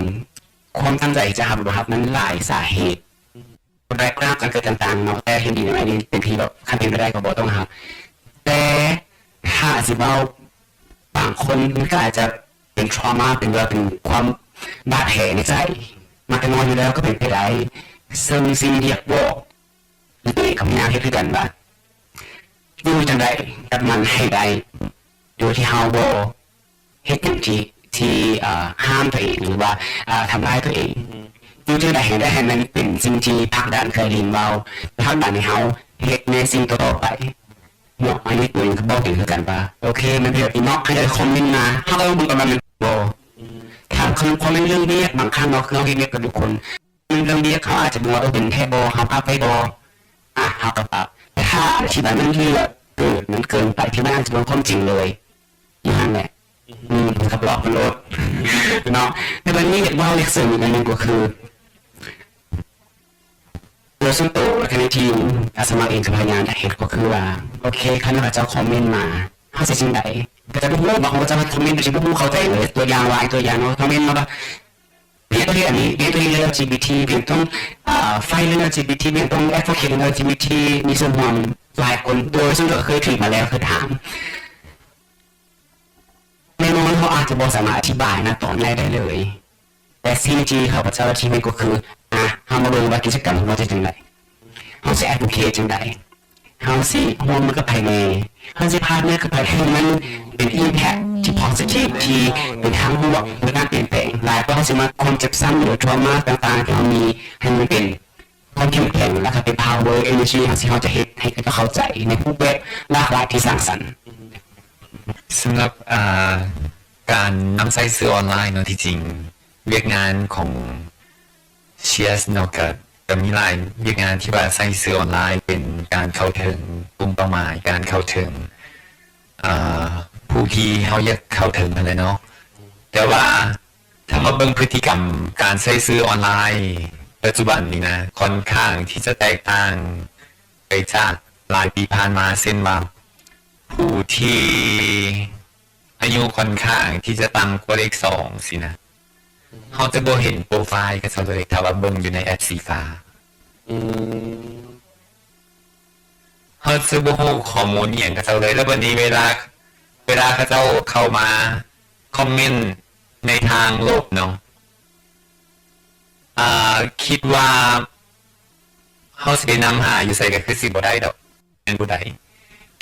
ຄວາມຕັ້ງໃຈທີ່ຈະຮັບ ຫຼືບໍ່ຮັບ ມັນຫຼາຍສາເຫດ background ການເກີດຕ່າງໆເນາະ ແຕ່ເຫັນດີນຳໄອດິນເປັນທີ່ແບບ ຄັນເປັນໄປໄດ້ກໍບໍ່ຕ້ອງຮັບ ແຕ່ຖ້າຊິເວົ້າ ບາງຄົນມັນກໍອາດຈະເປັນ trauma ເປັນແບບເປັນຄວາມບາດແຜໃນໃຈ ມາແຕ່ນ້ອຍຢູ່ແລ້ວກໍເປັນໄປໄດ້ ເຊິ່ງສິ່ງທີ່ຢາກບອກ ແລະ ຕົວເອງກໍພະຍາຍາມເຮັດຄືກັນວ່າ ຢູ່ຈັ່ງໃດກັບມັນໃຫ້ໄດ້ ໂດຍທີ່ເຮົາບໍ່ເຮັດຫຍັງທີ່ ທີ່ ເອີ ຫ້າມຕົວເອງ ຫຼືວ່າ ເອີ ທຳລາຍຕົວເອງ ຢູ່ຈັ່ງໃດໃຫ້ໄດ້ ໃຫ້ມັນເປັນສິ່ງທີ່ຜັກດັນ ຄືດິນເວົ້າ ຜັກດັນໃຫ້ເຮົາເຮັດໃນສິ່ງຕໍ່ໆໄປເນາະ. ອັນນີ້ຕົວເອງກໍບອກຕົວເອງຄືກັນວ່າ ໂອເຄ ມັນເປັນແບບນີ້ເນາະ ໃຫ້ໄດ້ຄອມເມັນມາ ເຮົາກໍຕ້ອງເບິ່ງກ່ອນວ່າແມ່ນບໍ່ ຖ້າຄົນ ຄອມເມັນເລື່ອງວຽກ ບາງຄັ້ງເນາະ ຄືເຮົາເຮັດວຽກກັບທຸກຄົນ ເລື່ອງວຽກເຮົາອາດຈະເບິ່ງວ່າ ເອີ ເປັນແທ້ບໍ່ ເຮົາປັບໄດ້ບໍ່ ອະ ເຮົາກໍປັບ ແຕ່ຖ້າທີ່ວ່າມັນເຫຼືອເກີນ ມັນເກີນໄປ ທີ່ມັນອາດຈະບໍ່ຄວາມຈິງເລີຍ ຢູ່ຫັ້ນແຫຼະ ອືມ ກໍບລັອກມັນໂລດເນາະ. ແຕ່ບັດນີ້ຢາກເວົ້າ ຢາກເສີມອີກອັນໜຶ່ງກໍຄື ໂດຍສ່ວນໂຕ ແລະ ໃນທີມອາສາສະໝັກເອງກໍພະຍາຍາມເຮັດ ກໍຄືວ່າ ໂອເຄ ຄັນເຂົາເຈົ້າຄອມເມັນມາ ເຮົາຊິຈັ່ງໃດ? ເຂົາເຈົ້າບໍ່ຮູ້ ບາງຄົນເຂົາເຈົ້າມາຄອມເມັນ ເຂົາຊິບໍ່ຮູ້ເຂົ້າໃຈເລີຍ. ຕົວຢ່າງ ຫຼາຍຕົວຢ່າງເນາະ ຄອມເມັນມາວ່າ ເປັນຫຍັງຕ້ອງເຮັດອັນນີ້ ເປັນຫຍັງຕ້ອງເຮັດເລື່ອງ ແອລຈີບີທີ ເປັນຫຍັງຕ້ອງ ເອີ ໄຟເລື່ອງ ແອລຈີບີທີ ເປັນຫຍັງຕ້ອງ advocate ເລື່ອງ ແອລຈີບີທີ ມີສ່ວນຮ່ວມຫຼາຍຄົນ ໂດຍສ່ວນຕົວເຄີຍຖືກມາແລ້ວ ເຄີຍຖາມ ແນ່ນອນເຮົາອາດຈະບໍ່ສາມາດອະທິບາຍນະຕອນໃດໄດ້ເລີຍ ແຕ່ສິ່ງທີ່ຂ້າພະເຈົ້າອະທິບາຍກໍຄື ອະ ເຮົາມາເບິ່ງວ່າກິດຈະກຳຂອງເຮົາຈະເປັນຈັ່ງໃດ ເຮົາຊິ advocate ຈັ່ງໃດ ເຮົາຊິຮ່ວມມືກັບໃຜແດ່ ເຮົາຊິ partner ກັບໃຜ ໃຫ້ມັນເປັນ impact ທີ່ positive ທີ່ເປັນທາງບວກໃນການປ່ຽນແປງ ຫຼາຍກວ່າເຮົາຊິມາຄວາມເຈັບຊ້ຳ ຫຼື trauma ຕ່າງໆ ທີ່ເຮົາມີ ໃຫ້ມັນເປັນຄວາມເຂັ້ມແຂງ ແລ້ວກໍເປັນ power energy ເຮົາ ທີ່ເຮົາຈະເຮັດໃຫ້ເຂົາເຂົ້າໃຈໃນຮູບແບບຫຼາກຫຼາຍທີ່ສ້າງສັນ. ສຳລັບ ອ່າ ການນຳໃຊ້ສື່ອອນລາຍເນາະ ທີ່ຈິງວຽກງານຂອງ Cheers ເນາະ ກະ ກະມີຫຼາຍວຽກງານທີ່ວ່າໃຊ້ສື່ອອນລາຍເປັນການເຂົ້າເຖິງກຸ່ມເປົ້າໝາຍ ການເຂົ້າເຖິງ ອ່າ ຜູ້ທີ່ເຮົາຢາກເຂົ້າເຖິງຫັ້ນແຫຼະເນາະ. ແຕ່ວ່າຖ້າເຮົາເບິ່ງພຶດຕິກຳການໃຊ້ສື່ອອນລາຍປັດຈຸບັນນີ້ນະ ຂ້ອນຂ້າງທີ່ຈະແຕກຕ່າງໄປຈາກຫຼາຍປີຜ່ານມາ ເຊັ່ນວ່າ ຜູ້ທີ່ອາຍຸຂ້ອນຂ້າງທີ່ຈະຕ່ຳກວ່າເລກສອງຊີ້ນະ ເຮົາຈະບໍ່ເຫັນໂປຣໄຟລ໌ເຂົາເຈົ້າເລີຍ ຖ້າວ່າເບິ່ງຢູ່ໃນແອັບສີຟ້າ. ອືມ ເຮົາຈະບໍ່ຮູ້ຂໍ້ມູນອີ່ຫຍັງເຂົາເຈົ້າເລີຍ. ແລ້ວບັດນີ້ເວລາ ເວລາເຂົາເຈົ້າເຂົ້າມາຄອມເມັນໃນທາງລົບເນາະ ອ່າ ຄິດວ່າເຮົາຊິໄປນຳຫາຢູ່ໃສກໍຄືຊິບໍ່ໄດ້ດອກ. ແມ່ນຜູ້ໃດ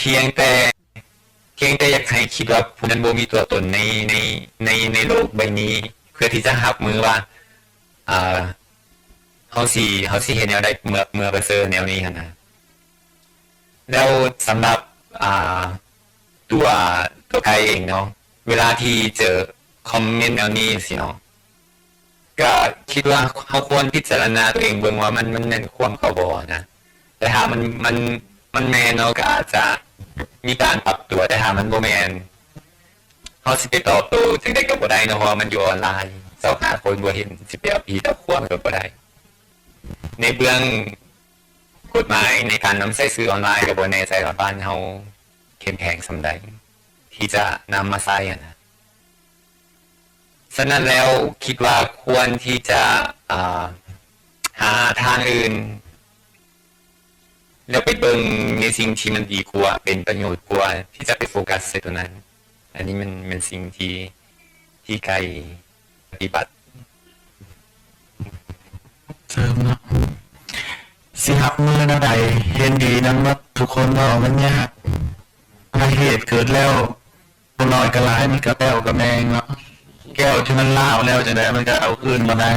ພຽງແຕ່ ພຽງແຕ່ຢາກໃຫ້ຄິດວ່າຜູ້ນັ້ນບໍ່ມີຕົວຕົນໃນ ໃນ ໃນ ໃນໂລກໃບນີ້ ເພື່ອທີ່ຈະຮັບມືວ່າ ອ່າ ເຮົາຊິ ເຮົາຊິເຮັດແນວໃດເມື່ອ ເມື່ອປະເຊີນແນວນີ້ຫັ້ນນະ. ແລ້ວສຳລັບ ອ່າ ຕົວ ຕົວໄກເອງເນາະ ເວລາທີ່ເຈີຄອມເມັນແນວນີ້ຊີ້ເນາະ ກະຄິດວ່າເຮົາຄວນພິຈາລະນາຕົວເອງເບິ່ງວ່າມັນ ມັນແມ່ນຄວາມເຂົາບໍ່ນະ. ແຕ່ຖ້າມັນ ມັນ ມັນແມ່ນເນາະ ກໍອາດຈະມີການປັບຕົວ ແຕ່ຖ້າມັນບໍ່ແມ່ນ ເຮົາຊິໄປຕອບໂຕ້ຈັ່ງໃດກໍບໍ່ໄດ້ເນາະ ເພາະວ່າມັນຢູ່ອອນລາຍ ຊາວຫ້າຄົນບໍ່ເຫັນ ຊິໄປເອົາຜີຕາຂວ້າງກໍບໍ່ໄດ້. ໃນເບື້ອງກົດໝາຍໃນການນຳໃຊ້ສື່ອອນລາຍ ກໍບໍ່ແນ່ໃຈວ່າບ້ານເຮົາເຂັ້ມແຂງສ່ຳໃດ ທີ່ຈະນຳມາໃຊ້ຫັ້ນນະ. ສະນັ້ນແລ້ວ ຄິດວ່າຄວນທີ່ຈະ ອ່າ ຫາທາງອື່ນ ແລ້ວໄປເບິ່ງໃນສິ່ງທີ່ມັນດີກວ່າ ເປັນປະໂຫຍດກວ່າ ທີ່ຈະໄປໂຟກັສໃສ່ຕົວນັ້ນ. ອັນນີ້ມັນແມ່ນສິ່ງທີ່ ທີ່ໄກປະຕິບັດ. ເສີມເນາະ ຊິຮັບມືແນວໃດ? ເຫັນດີນຳໝົດທຸກຄົນເວົ້າ ມັນຍາກ. ຖ້າເຫດເກີດແລ້ວ ບໍ່ນ້ອຍກໍຫຼາຍ ມັນກໍແປ້ວກໍແມງເນາະ. ແກ້ວທີ່ມັນລ້າວແລ້ວຈັ່ງໃດ ມັນກໍເອົາຄືນບໍ່ໄດ້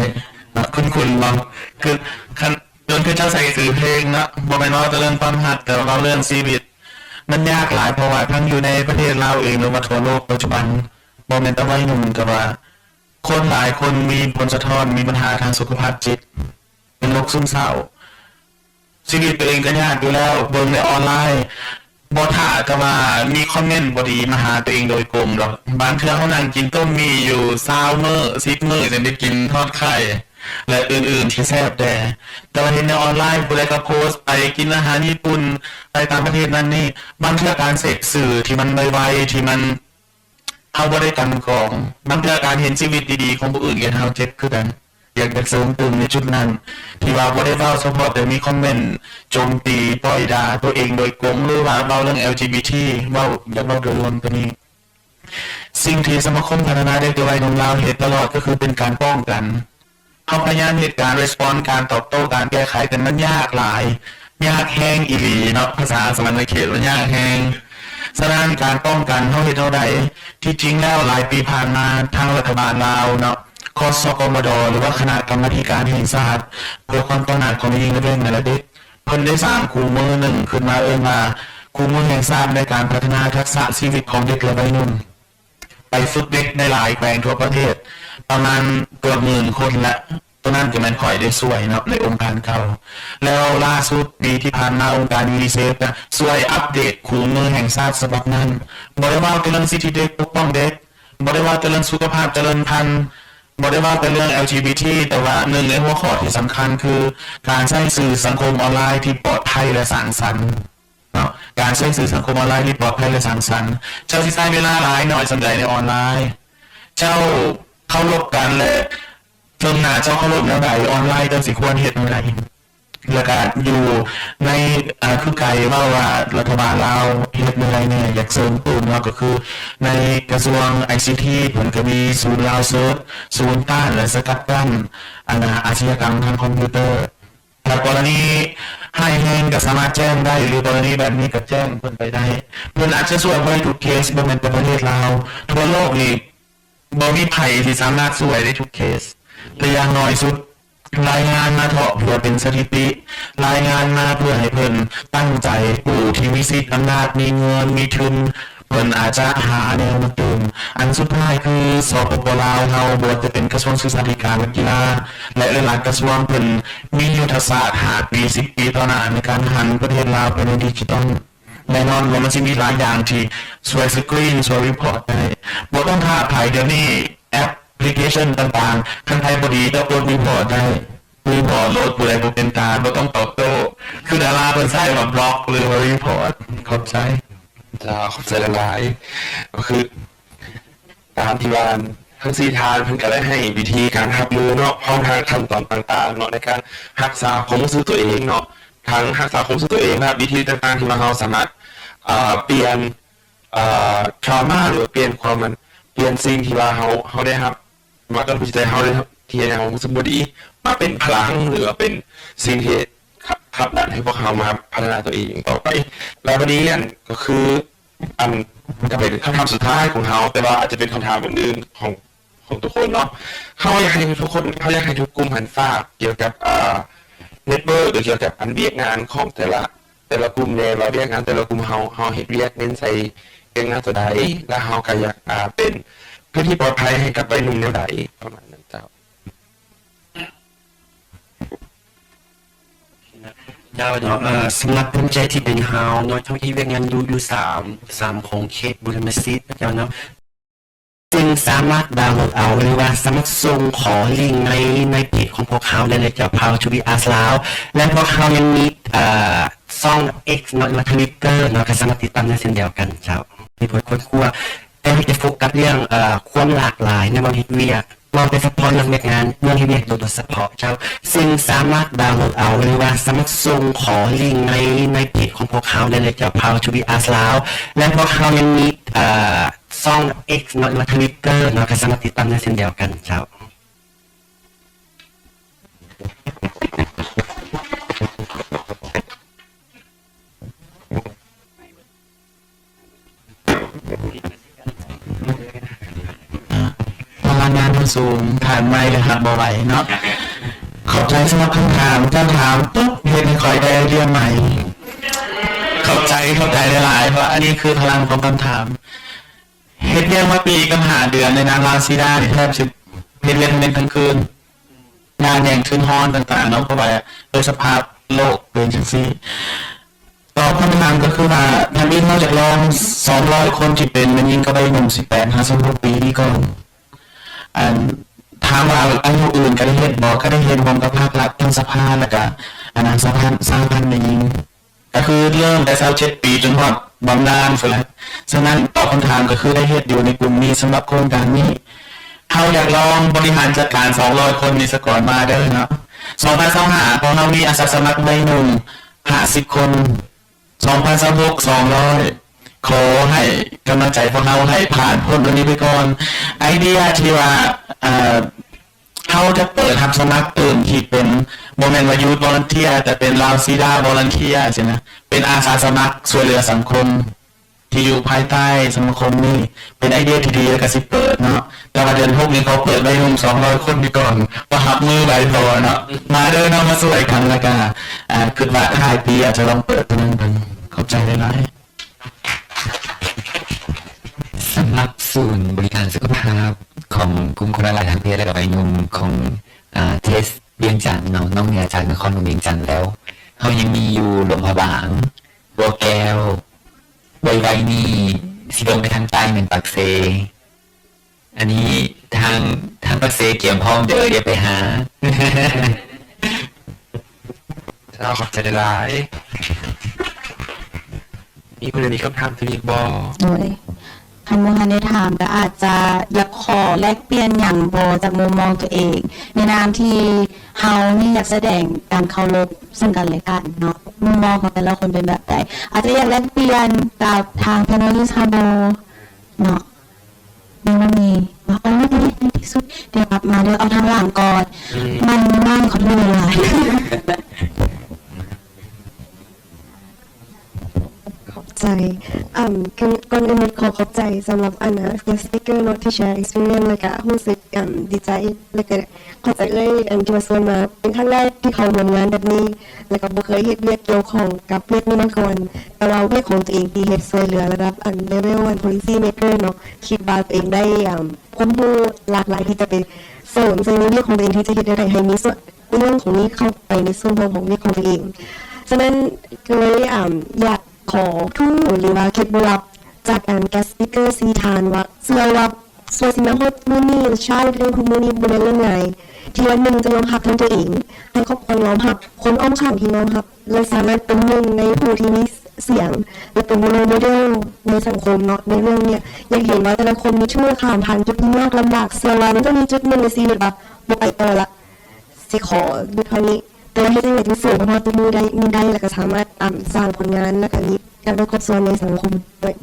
ເນາະ. ຄຸ້ນໆບໍ່? ຄື ຄັນ ຈົນຄືເຈົ້າໃສ່ຊື່ເພງເນາະ ບໍ່ແມ່ນເວົ້າແຕ່ເລື່ອງຄວາມຮັກ ແຕ່ເວົ້າເລື່ອງຊີວິດ ມັນຍາກຫຼາຍ. ເພາະວ່າທັງຢູ່ໃນປະເທດລາວເອງ ຫຼືວ່າທົ່ວໂລກປັດຈຸບັນ ບໍ່ແມ່ນແຕ່ໄວໜຸ່ມ ແຕ່ວ່າຄົນຫຼາຍຄົນມີຜົນສະທ້ອນ ມີບັນຫາທາງສຸຂະພາບຈິດ ເປັນໂລກຊຶມເສົ້າ. ຊີວິດຕົວເອງກໍຍາກຢູ່ແລ້ວ ເບິ່ງໃນອອນລາຍ ບໍ່ຖ້າແຕ່ວ່າມີຄອມເມັນບໍ່ດີມາຫາຕົວເອງໂດຍກົງດອກ. ບາງເທື່ອເຮົານັ່ງກິນຕົ້ມໝີ່ຢູ່ຊາວມື້ ສິບມື້ ຈຶ່ງໄດ້ກິນທອດໄຂ່ ແລະ ອື່ນໆທີ່ແຊບແດ່. ແຕ່ວ່າເຫັນໃນອອນລາຍ ຜູ້ໃດກໍໂພສໄປກິນອາຫານຍີ່ປຸ່ນ ໄປຕ່າງປະເທດນັ້ນນີ້. ບາງເທື່ອການເສບສື່ທີ່ມັນໄວໆ ທີ່ມັນ ເຮົາບໍ່ໄດ້ກັ່ນກອງ. ບາງເທື່ອການເຫັນຊີວິດດີໆຂອງຜູ້ອື່ນເຮັດໃຫ້ເຮົາເຈັບຄືກັນ. ຢາກ ຢາກເສີມຕື່ມໃນຈຸດນັ້ນ ທີ່ວ່າບໍ່ໄດ້ເວົ້າສະເພາະແຕ່ມີຄອມເມັນໂຈມຕີ ປ້ອຍດ່າຕົວເອງໂດຍກົງ ຫຼືວ່າເວົ້າເລື່ອງ ແອລຈີບີທີ ເວົ້າ ຢາກເວົ້າໂດຍລວມຕົວນີ້. ສິ່ງທີ່ສະມາຄົມພັດທະນາເດັກ ແລະ ໄວໜຸ່ມລາວເຮັດຕະຫຼອດ ກໍຄືເປັນການປ້ອງກັນ. ເຮົາພະຍາຍາມເຮັດການ response ການຕອບໂຕ້ ການແກ້ໄຂ ແຕ່ມັນຍາກຫຼາຍ ຍາກແຮງອີ່ຫຼີເນາະ ພາສາສະຫວັນນະເຂດວ່າຍາກແຮງ. ສະນັ້ນ ການປ້ອງກັນເຮົາເຮັດແນວໃດ? ທີ່ຈິງແລ້ວ ຫຼາຍປີຜ່ານມາ ທາງລັດຖະບານລາວເນາະ ຄສກມດ ຫຼືວ່າຄະນະກຳມາທິການແຫ່ງຊາດ ເພື່ອຄວາມຕະໜັກຂອງແມ່ຍິງ ແລະ ເດັກ ເພິ່ນໄດ້ສ້າງຄູ່ມືໜຶ່ງຂຶ້ນມາ ເອີ້ນວ່າຄູ່ມືແຫ່ງຊາດໃນການພັດທະນາທັກສະຊີວິດຂອງເດັກ ແລະ ໄວໜຸ່ມ. ໄປຝຶກເດັກໃນຫຼາຍແຂວງທົ່ວປະເທດ ປະມານເກືອບໝື່ນຄົນແລ້ວ. ຕົວນັ້ນກໍແມ່ນຂ້ອຍໄດ້ຊ່ວຍເນາະ ໃນອົງການເກົ່າ. ແລ້ວລ່າສຸດປີທີ່ຜ່ານມາ ອົງການຢູນິເຊຟ ກໍຊ່ວຍອັບເດດຄູ່ມືແຫ່ງຊາດສະບັບນັ້ນ. ບໍ່ໄດ້ເວົ້າແຕ່ເລື່ອງສິດທິເດັກ ປົກປ້ອງເດັກ, ບໍ່ໄດ້ເວົ້າແຕ່ເລື່ອງສຸຂະພາບຈະເລີນພັນ, ບໍ່ໄດ້ເວົ້າແຕ່ເລື່ອງ ແອລຈີບີທີ ແຕ່ວ່າໜຶ່ງໃນຫົວຂໍ້ທີ່ສຳຄັນຄື ການໃຊ້ສື່ສັງຄົມອອນລາຍທີ່ປອດໄພ ແລະ ສ້າງສັນ. ເນາະ ການໃຊ້ສື່ສັງຄົມອອນລາຍທີ່ປອດໄພ ແລະ ສ້າງສັນ. ເຈົ້າຊິໃຊ້ເວລາຫຼາຍໜ້ອຍສ່ຳໃດໃນອອນລາຍ? ເຈົ້າເຄົາລົບກັນ ແລະ ເທິງໜ້າເຈົ້າເຄົາລົບແນວໃດ ອອນລາຍເຈົ້າຊິຄວນເຮັດແນວໃດ? ແລ້ວກະຢູ່ໃນ ອາ ຄືໄກເວົ້າວ່າລັດຖະບານລາວເຮັດແນວໃດແດ່? ຢາກເສີມຕື່ມເນາະ ກໍຄືໃນກະຊວງໄອຊີທີ ເພິ່ນກໍມີສູນລາວເສີດ ສູນຕ້ານ ແລະ ສະກັດກັ້ນ ອັນນາ ອາຊະຍາກຳທາງຄອມພິວເຕີ. ຖ້າກໍລະນີຮ້າຍແຮງກໍສາມາດແຈ້ງໄດ້ ຫຼື ກໍລະນີແບບນີ້ກໍແຈ້ງເພິ່ນໄປໄດ້. ເພິ່ນອາດຈະຊ່ວຍບໍ່ໄດ້ທຸກເຄສ, ບໍ່ແມ່ນແຕ່ປະເທດລາວ, ທົ່ວໂລກນີ້ບໍ່ມີໃຜທີ່ສາມາດຊ່ວຍໄດ້ທຸກເຄສ. ແຕ່ຢ່າງໜ້ອຍສຸດ ລາຍງານມາເທາະເພື່ອເປັນສະຖິຕິ, ລາຍງານມາເພື່ອໃຫ້ເພິ່ນຕັ້ງໃຈ, ຜູ້ທີ່ມີສິດອຳນາດ, ມີເງິນ, ມີທຶນ, ເພິ່ນອາດຈະຫາແນວມາຕື່ມ. ອັນສຸດທ້າຍຄື ສປປ ລາວເຮົາ ບໍ່ວ່າຈະເປັນກະຊວງສຶກສາທິການ ແລະ ກິລາ ແລະ ຫຼາຍໆກະຊວງ ເພິ່ນມີຍຸດທະສາດຫ້າປີ ສິບປີຕໍ່ໜ້າ ໃນການຫັນປະເທດລາວໄປໃນດິຈິຕອນ. ແນ່ນອນວ່າມັນຊິມີຫຼາຍຢ່າງທີ່ຊ່ວຍສະກຣີນ ຊ່ວຍຣີພອດໄດ້. ບໍ່ຕ້ອງຖ້າໃຜ, ດຽວນີ້ແອັບພລິເຄຊັນຕ່າງໆ ຄັນໃຜບໍ່ດີ ເຈົ້າກົດຣີພອດໄດ້. ຣີພອດໂລດ ຜູ້ໃດບໍ່ເປັນຕາ ບໍ່ຕ້ອງຕອບໂຕ້. ຄືດາລາເພິ່ນໃຊ້ວ່າບລັອກ ຫຼືວ່າຣີພອດ. ຂອບໃຈ. ເຈົ້າ ຂອບໃຈຫຼາຍໆ. ກໍຄືຕາມທີ່ວ່າທັງສີ່ທ່ານເພິ່ນກໍໄດ້ໃຫ້ວິທີການຮັບມືເນາະ ພ້ອມທັງຂັ້ນຕອນຕ່າງໆເນາະ ໃນການຮັກສາຄວາມຮູ້ສຶກຕົວເອງເນາະ ທັງຮັກສາຄວາມຮູ້ສຶກຕົວເອງ ແລະ ວິທີຕ່າງໆທີ່ວ່າເຮົາສາມາດ ເອີ ປ່ຽນ ເອີ trauma ຫຼືວ່າປ່ຽນຄວາມມັນ ປ່ຽນສິ່ງທີ່ວ່າເຮົາ ເຮົາໄດ້ຮັບ ມາກະທົບຈິດໃຈເຮົາເລີຍ ທີ່ເຮັດໃຫ້ເຮົາຮູ້ສຶກບໍ່ດີ ມາເປັນພະລັງ ຫຼືວ່າເປັນສິ່ງທີ່ຂັບ ຂັບດັນໃຫ້ພວກເຮົາມາພັດທະນາຕົວເອງຕໍ່ໄປ. ແລ້ວບັດນີ້ ອັນ ກໍຄື ອັນ ກໍເປັນຄຳຖາມສຸດທ້າຍຂອງເຮົາ, ແຕ່ວ່າອາດຈະເປັນຄຳຖາມອື່ນໆຂອງ ຂອງທຸກຄົນເນາະ. ເຮົາຢາກໃຫ້ທຸກຄົນ ເຮົາຢາກໃຫ້ທຸກກຸ່ມຫັ້ນຝາກກ່ຽວກັບ ເອີ network ຫຼືກ່ຽວກັບອັນວຽກງານຂອງແຕ່ລະ ແຕ່ລະກຸ່ມແດ່ ວ່າວຽກງານແຕ່ລະກຸ່ມເຮົາ ເຮົາເຮັດວຽກເນັ້ນໃສ່ວຽກງານຕົວໃດ ແລະ ເຮົາກໍຢາກ ອ່າ ເປັນພື້ນທີ່ປອດໄພໃຫ້ກັບໄວໜຸ່ມແນວໃດ ປະມານນັ້ນເຈົ້າ. ໃຈ ເຈົ້າເນາະ ເອີ ສຳລັບພູມໃຈທີ່ເປັນເຮົາເນາະ ເຈົ້າເຮັດວຽກງານຢູ່ ຢູ່ສາມ ສາມຂົງເຂດບຸລິມະສິດເຈົ້າເນາະ ຊຶ່ງສາມາດດາວໂຫຼດເອົາ ຫຼືວ່າສາມາດສົ່ງຂໍລິງໃນ ໃນເພຈຂອງພວກເຮົາໄດ້ເລີຍເຈົ້າ Proud to be us ລາວ ແລະ ພວກເຮົາຍັງມີ ເອີ ຊ່ອງ X ເນາະ ຫຼືວ່າ Twitter ເນາະ ກໍສາມາດຕິດຕາມໄດ້ເຊັ່ນດຽວກັນເຈົ້າ ມີບົດຄົ້ນຄວ້າ ແຕ່ເຮົາຈະໂຟກັສເລື່ອງ ເອີ ຄວາມຫຼາກຫຼາຍໃນວຽກເຮັດວຽກ ເວົ້າແຕ່ສະເພາະເລື່ອງວຽກງານ ເລື່ອງເຮັດວຽກໂດຍ ໂດຍສະເພາະເຈົ້າ ຊຶ່ງສາມາດດາວໂຫຼດເອົາ ຫຼືວ່າສາມາດສົ່ງຂໍລິງໃນ ໃນເພຈຂອງພວກເຮົາໄດ້ເລີຍເຈົ້າ Proud to be us ລາວ ແລະ ພວກເຮົາຍັງມີ ເອີ ຊ່ອງ X ເນາະ ຫຼືວ່າ Twitter ເນາະ ກໍສາມາດຕິດຕາມໄດ້ເຊັ່ນດຽວກັນເຈົ້າ. ພະລັງງານມັນສູງ ທານໄມ້ກໍຮັບບໍ່ໄຫວເນາະ. ຂອບໃຈສຳລັບຄຳຖາມ. ເຈົ້າຖາມປຸບ ເຮັດໃຫ້ຂ້ອຍໄດ້ໄອເດຍໃໝ່. ຂອບໃຈ, ຂອບໃຈຫຼາຍໆ ເພາະອັນນີ້ຄືພະລັງຂອງຄຳຖາມ. ເຮັດວຽກມາປີກັບຫ້າເດືອນໃນນາມລາວຊີດານີ້ ແທບຊິເຮັດວຽກທັງເວັນທັງຄືນ. ງານແຫ່ງທຶນຮອນຕ່າງໆເນາະ ເພາະວ່າໂດຍສະພາບໂລກເປັນຈັ່ງຊີ້. ຕອບຄຳຖາມກໍຄືວ່າ ທຳອິດເຮົາຢາກລອງສອງຮ້ອຍຄົນທີ່ເປັນແມ່ຍິງກັບໄວໜຸ່ມສິບແປດຫາສິບຫົກປີນີ້ກ່ອນ. ອັນ ຖາມວ່າອາຍຸອື່ນກໍໄດ້ເຮັດບໍ່? ກໍໄດ້ເຮັດຮ່ວມກັບພາກລັດ ທັງສະພາ ແລ້ວກະ ອັນນັ້ນ ສະພາ ສະຫະພັນແມ່ຍິງ. ກໍຄືເລີ່ມແຕ່ຊາວເຈັດປີຈົນຮອດບຳນານພຸ້ນແຫຼະ. ສະນັ້ນຕອບຄຳຖາມກໍຄືໄດ້ເຮັດຢູ່ໃນກຸ່ມນີ້ ສຳລັບໂຄງການນີ້. ເຮົາຢາກລອງບໍລິຫານຈັດການສອງຮ້ອຍຄົນນີ້ສາກ່ອນມາເດີເນາະ. ສອງພັນຊາວຫ້າ ພວກເຮົາມີອາສາສະໝັກໄວໜຸ່ມຫ້າສິບຄົນ, ສອງພັນຊາວຫົກ ສອງຮ້ອຍ. ຂໍໃຫ້ກຳລັງໃຈພວກເຮົາໃຫ້ຜ່ານພົ້ນອັນນີ້ໄປກ່ອນ. ໄອເດຍທີ່ວ່າ ເອີ ເຮົາຈະເປີດຮັບສະໝັກຕື່ມທີ່ເປັນ ບໍ່ແມ່ນວ່າ Youth Volunteer ແຕ່ເປັນ Lalsida Volunteer ຊີ້ນະ ເປັນອາສາສະໝັກຊ່ວຍເຫຼືອສັງຄົມທີ່ຢູ່ພາຍໃຕ້ສະມາຄົມນີ້. ເປັນໄອເດຍທີ່ດີ ແລ້ວກະຊິເປີດເນາະ. ແຕ່ວ່າເດືອນຫົກນີ້ເຂົາເປີດໄວໜຸ່ມສອງຮ້ອຍຄົນນີ້ກ່ອນ ວ່າຮັບມືໄຫວບໍ່ເນາະ. ມາເດີເນາະ ມາຊ່ວຍກັນ. ແລ້ວກະ ອາ ຄິດວ່າທ້າຍປີອາດຈະລອງເປີດຕົວນັ້ນເບິ່ງ. ຂອບໃຈຫຼາຍໆ. ສຳລັບສູນບໍລິການສຸຂະພາບຂອງກຸ່ມຄົນຫຼາກຫຼາຍທາງເພດ ແລະ ກະໄວໜຸ່ມຂອງ ອາ ເທສວຽງຈັນເນາະ, ນອກເໜືອຈາກນະຄອນຫຼວງວຽງຈັນແລ້ວ ເຮົາຍັງມີຢູ່ຫຼວງພະບາງ, ບົວແກ້ວ, ໄວໆນີ້ຊິລົງໄປທາງໃຕ້ແມ່ນປາກເຊ. ອັນນີ້ທາງ ທາງປາກເຊກຽມພ້ອມເດີ ຢ່າໄປຫາ. ເຈົ້າ ຂອບໃຈຫຼາຍໆ. ມີຜູ້ໃດມີຄຳຖາມຕື່ມອີກບໍ່? ໂດຍ ຄັນບໍ່ທັນໄດ້ຖາມ ກໍອາດຈະຢາກຂໍແລກປ່ຽນຫຍັງບໍ່ ຈາກມຸມມອງຕົວເອງ ໃນນາມທີ່ເຮົານີ້ຢາກສະແດງການເຄົາລົບເຊິ່ງກັນແລະກັນເນາະ. ມຸມມອງຂອງແຕ່ລະຄົນເປັນແບບໃດ? ອາດຈະຢາກແລກປ່ຽນກັບທາງ panelist ເຮົາບໍ່ເນາະ? ຍັງບໍ່ມີ. ເອົາ ເອົາໃນທີ່ສຸດ ດຽວກັບມາເດີ ເອົາທາງຫຼັງກ່ອນ. ອືມ ມັນ ມັນ ຂອບໃຈຫຼາຍໆ. ຂອບໃຈ. ເອີ່ມ ກ່ອນອື່ນໝົດ ຂໍຂອບໃຈສຳລັບ ອັນນະ guest speaker ເນາະ ທີ່ share experience ແລ້ວກະຮູ້ສຶກ ເອີ່ມ ດີໃຈ ແລ້ວກະ ຂອບໃຈເອື້ອຍ ອັນທີ່ວ່າຊວນມາ ເປັນຄັ້ງແລກທີ່ເຂົ້າຮ່ວມງານແບບນີ້ ແລ້ວກໍບໍ່ເຄີຍເຮັດວຽກກ່ຽວຂ້ອງກັບວຽກນີ້ມາກ່ອນ, ແຕ່ວ່າວຽກຂອງຕົວເອງທີ່ເຮັດຊ່ວຍເຫຼືອລະດັບ ອັນ level ອັນ policy maker ເນາະ, ຄິດວ່າຕົວເອງໄດ້ ອາ ຄວາມຮູ້ຫຼາກຫຼາຍທີ່ຈະໄປເສີມໃສ່ໃນວຽກຂອງຕົວເອງ ທີ່ຈະເຮັດແນວໃດໃຫ້ມີສ່ວນ ເລື່ອງຂອງນີ້ເຂົ້າໄປໃນສ່ວນຮ່ວມຂອງວຽກຂອງຕົວເອງ. ສະນັ້ນກໍເລີຍ ອາ ຢາກຂໍທູດ ຫຼືວ່າເຄັດບໍ່ລັບຈາກ ອັນ guest speaker ສີ່ທ່ານວ່າ ເຊື່ອວ່າ ກວ່າຊິມາຮອດມື້ນີ້ ຊາວເລື່ອງທຸກມື້ນີ້ບໍ່ແມ່ນເລື່ອງງ່າຍ ທີ່ວ່າໜຶ່ງຈະຍອມຮັບທັງຕົວເອງ, ໃຫ້ຄອບຄົວຍອມຮັບ, ຄົນອ້ອມຂ້າງທີ່ຍອມຮັບ ແລະ ສາມາດເປັນໜຶ່ງໃນຜູ້ທີ່ມີສຽງ ແລະ ເປັນ role model ໃນສັງຄົມເນາະ. ໃນເລື່ອງເນີ້ຍ ຢາກເຫັນວ່າແຕ່ລະຄົນມີທຸກຄານຜ່ານຈຸດທີ່ຍາກລຳບາກ, ເຊື່ອວ່າມັນຕ້ອງມີຈຸດໜຶ່ງໃນຊີວິດວ່າບໍ່ໄປຕໍ່ລະ, ຊິຂໍຢຸດເທົ່ານີ້, ແຕ່ວ່າເຮັດຈັ່ງໃດຈຶ່ງສູ້ໄປຮອດຈຸດນີ້ໄດ້, ນີ້ໄດ້ ແລ້ວກໍສາມາດ ອາ ສ້າງຜົນງານ ແລ້ວກໍມີ ການປະກອບສ່ວນໃນສັງຄົມດ້ວຍ.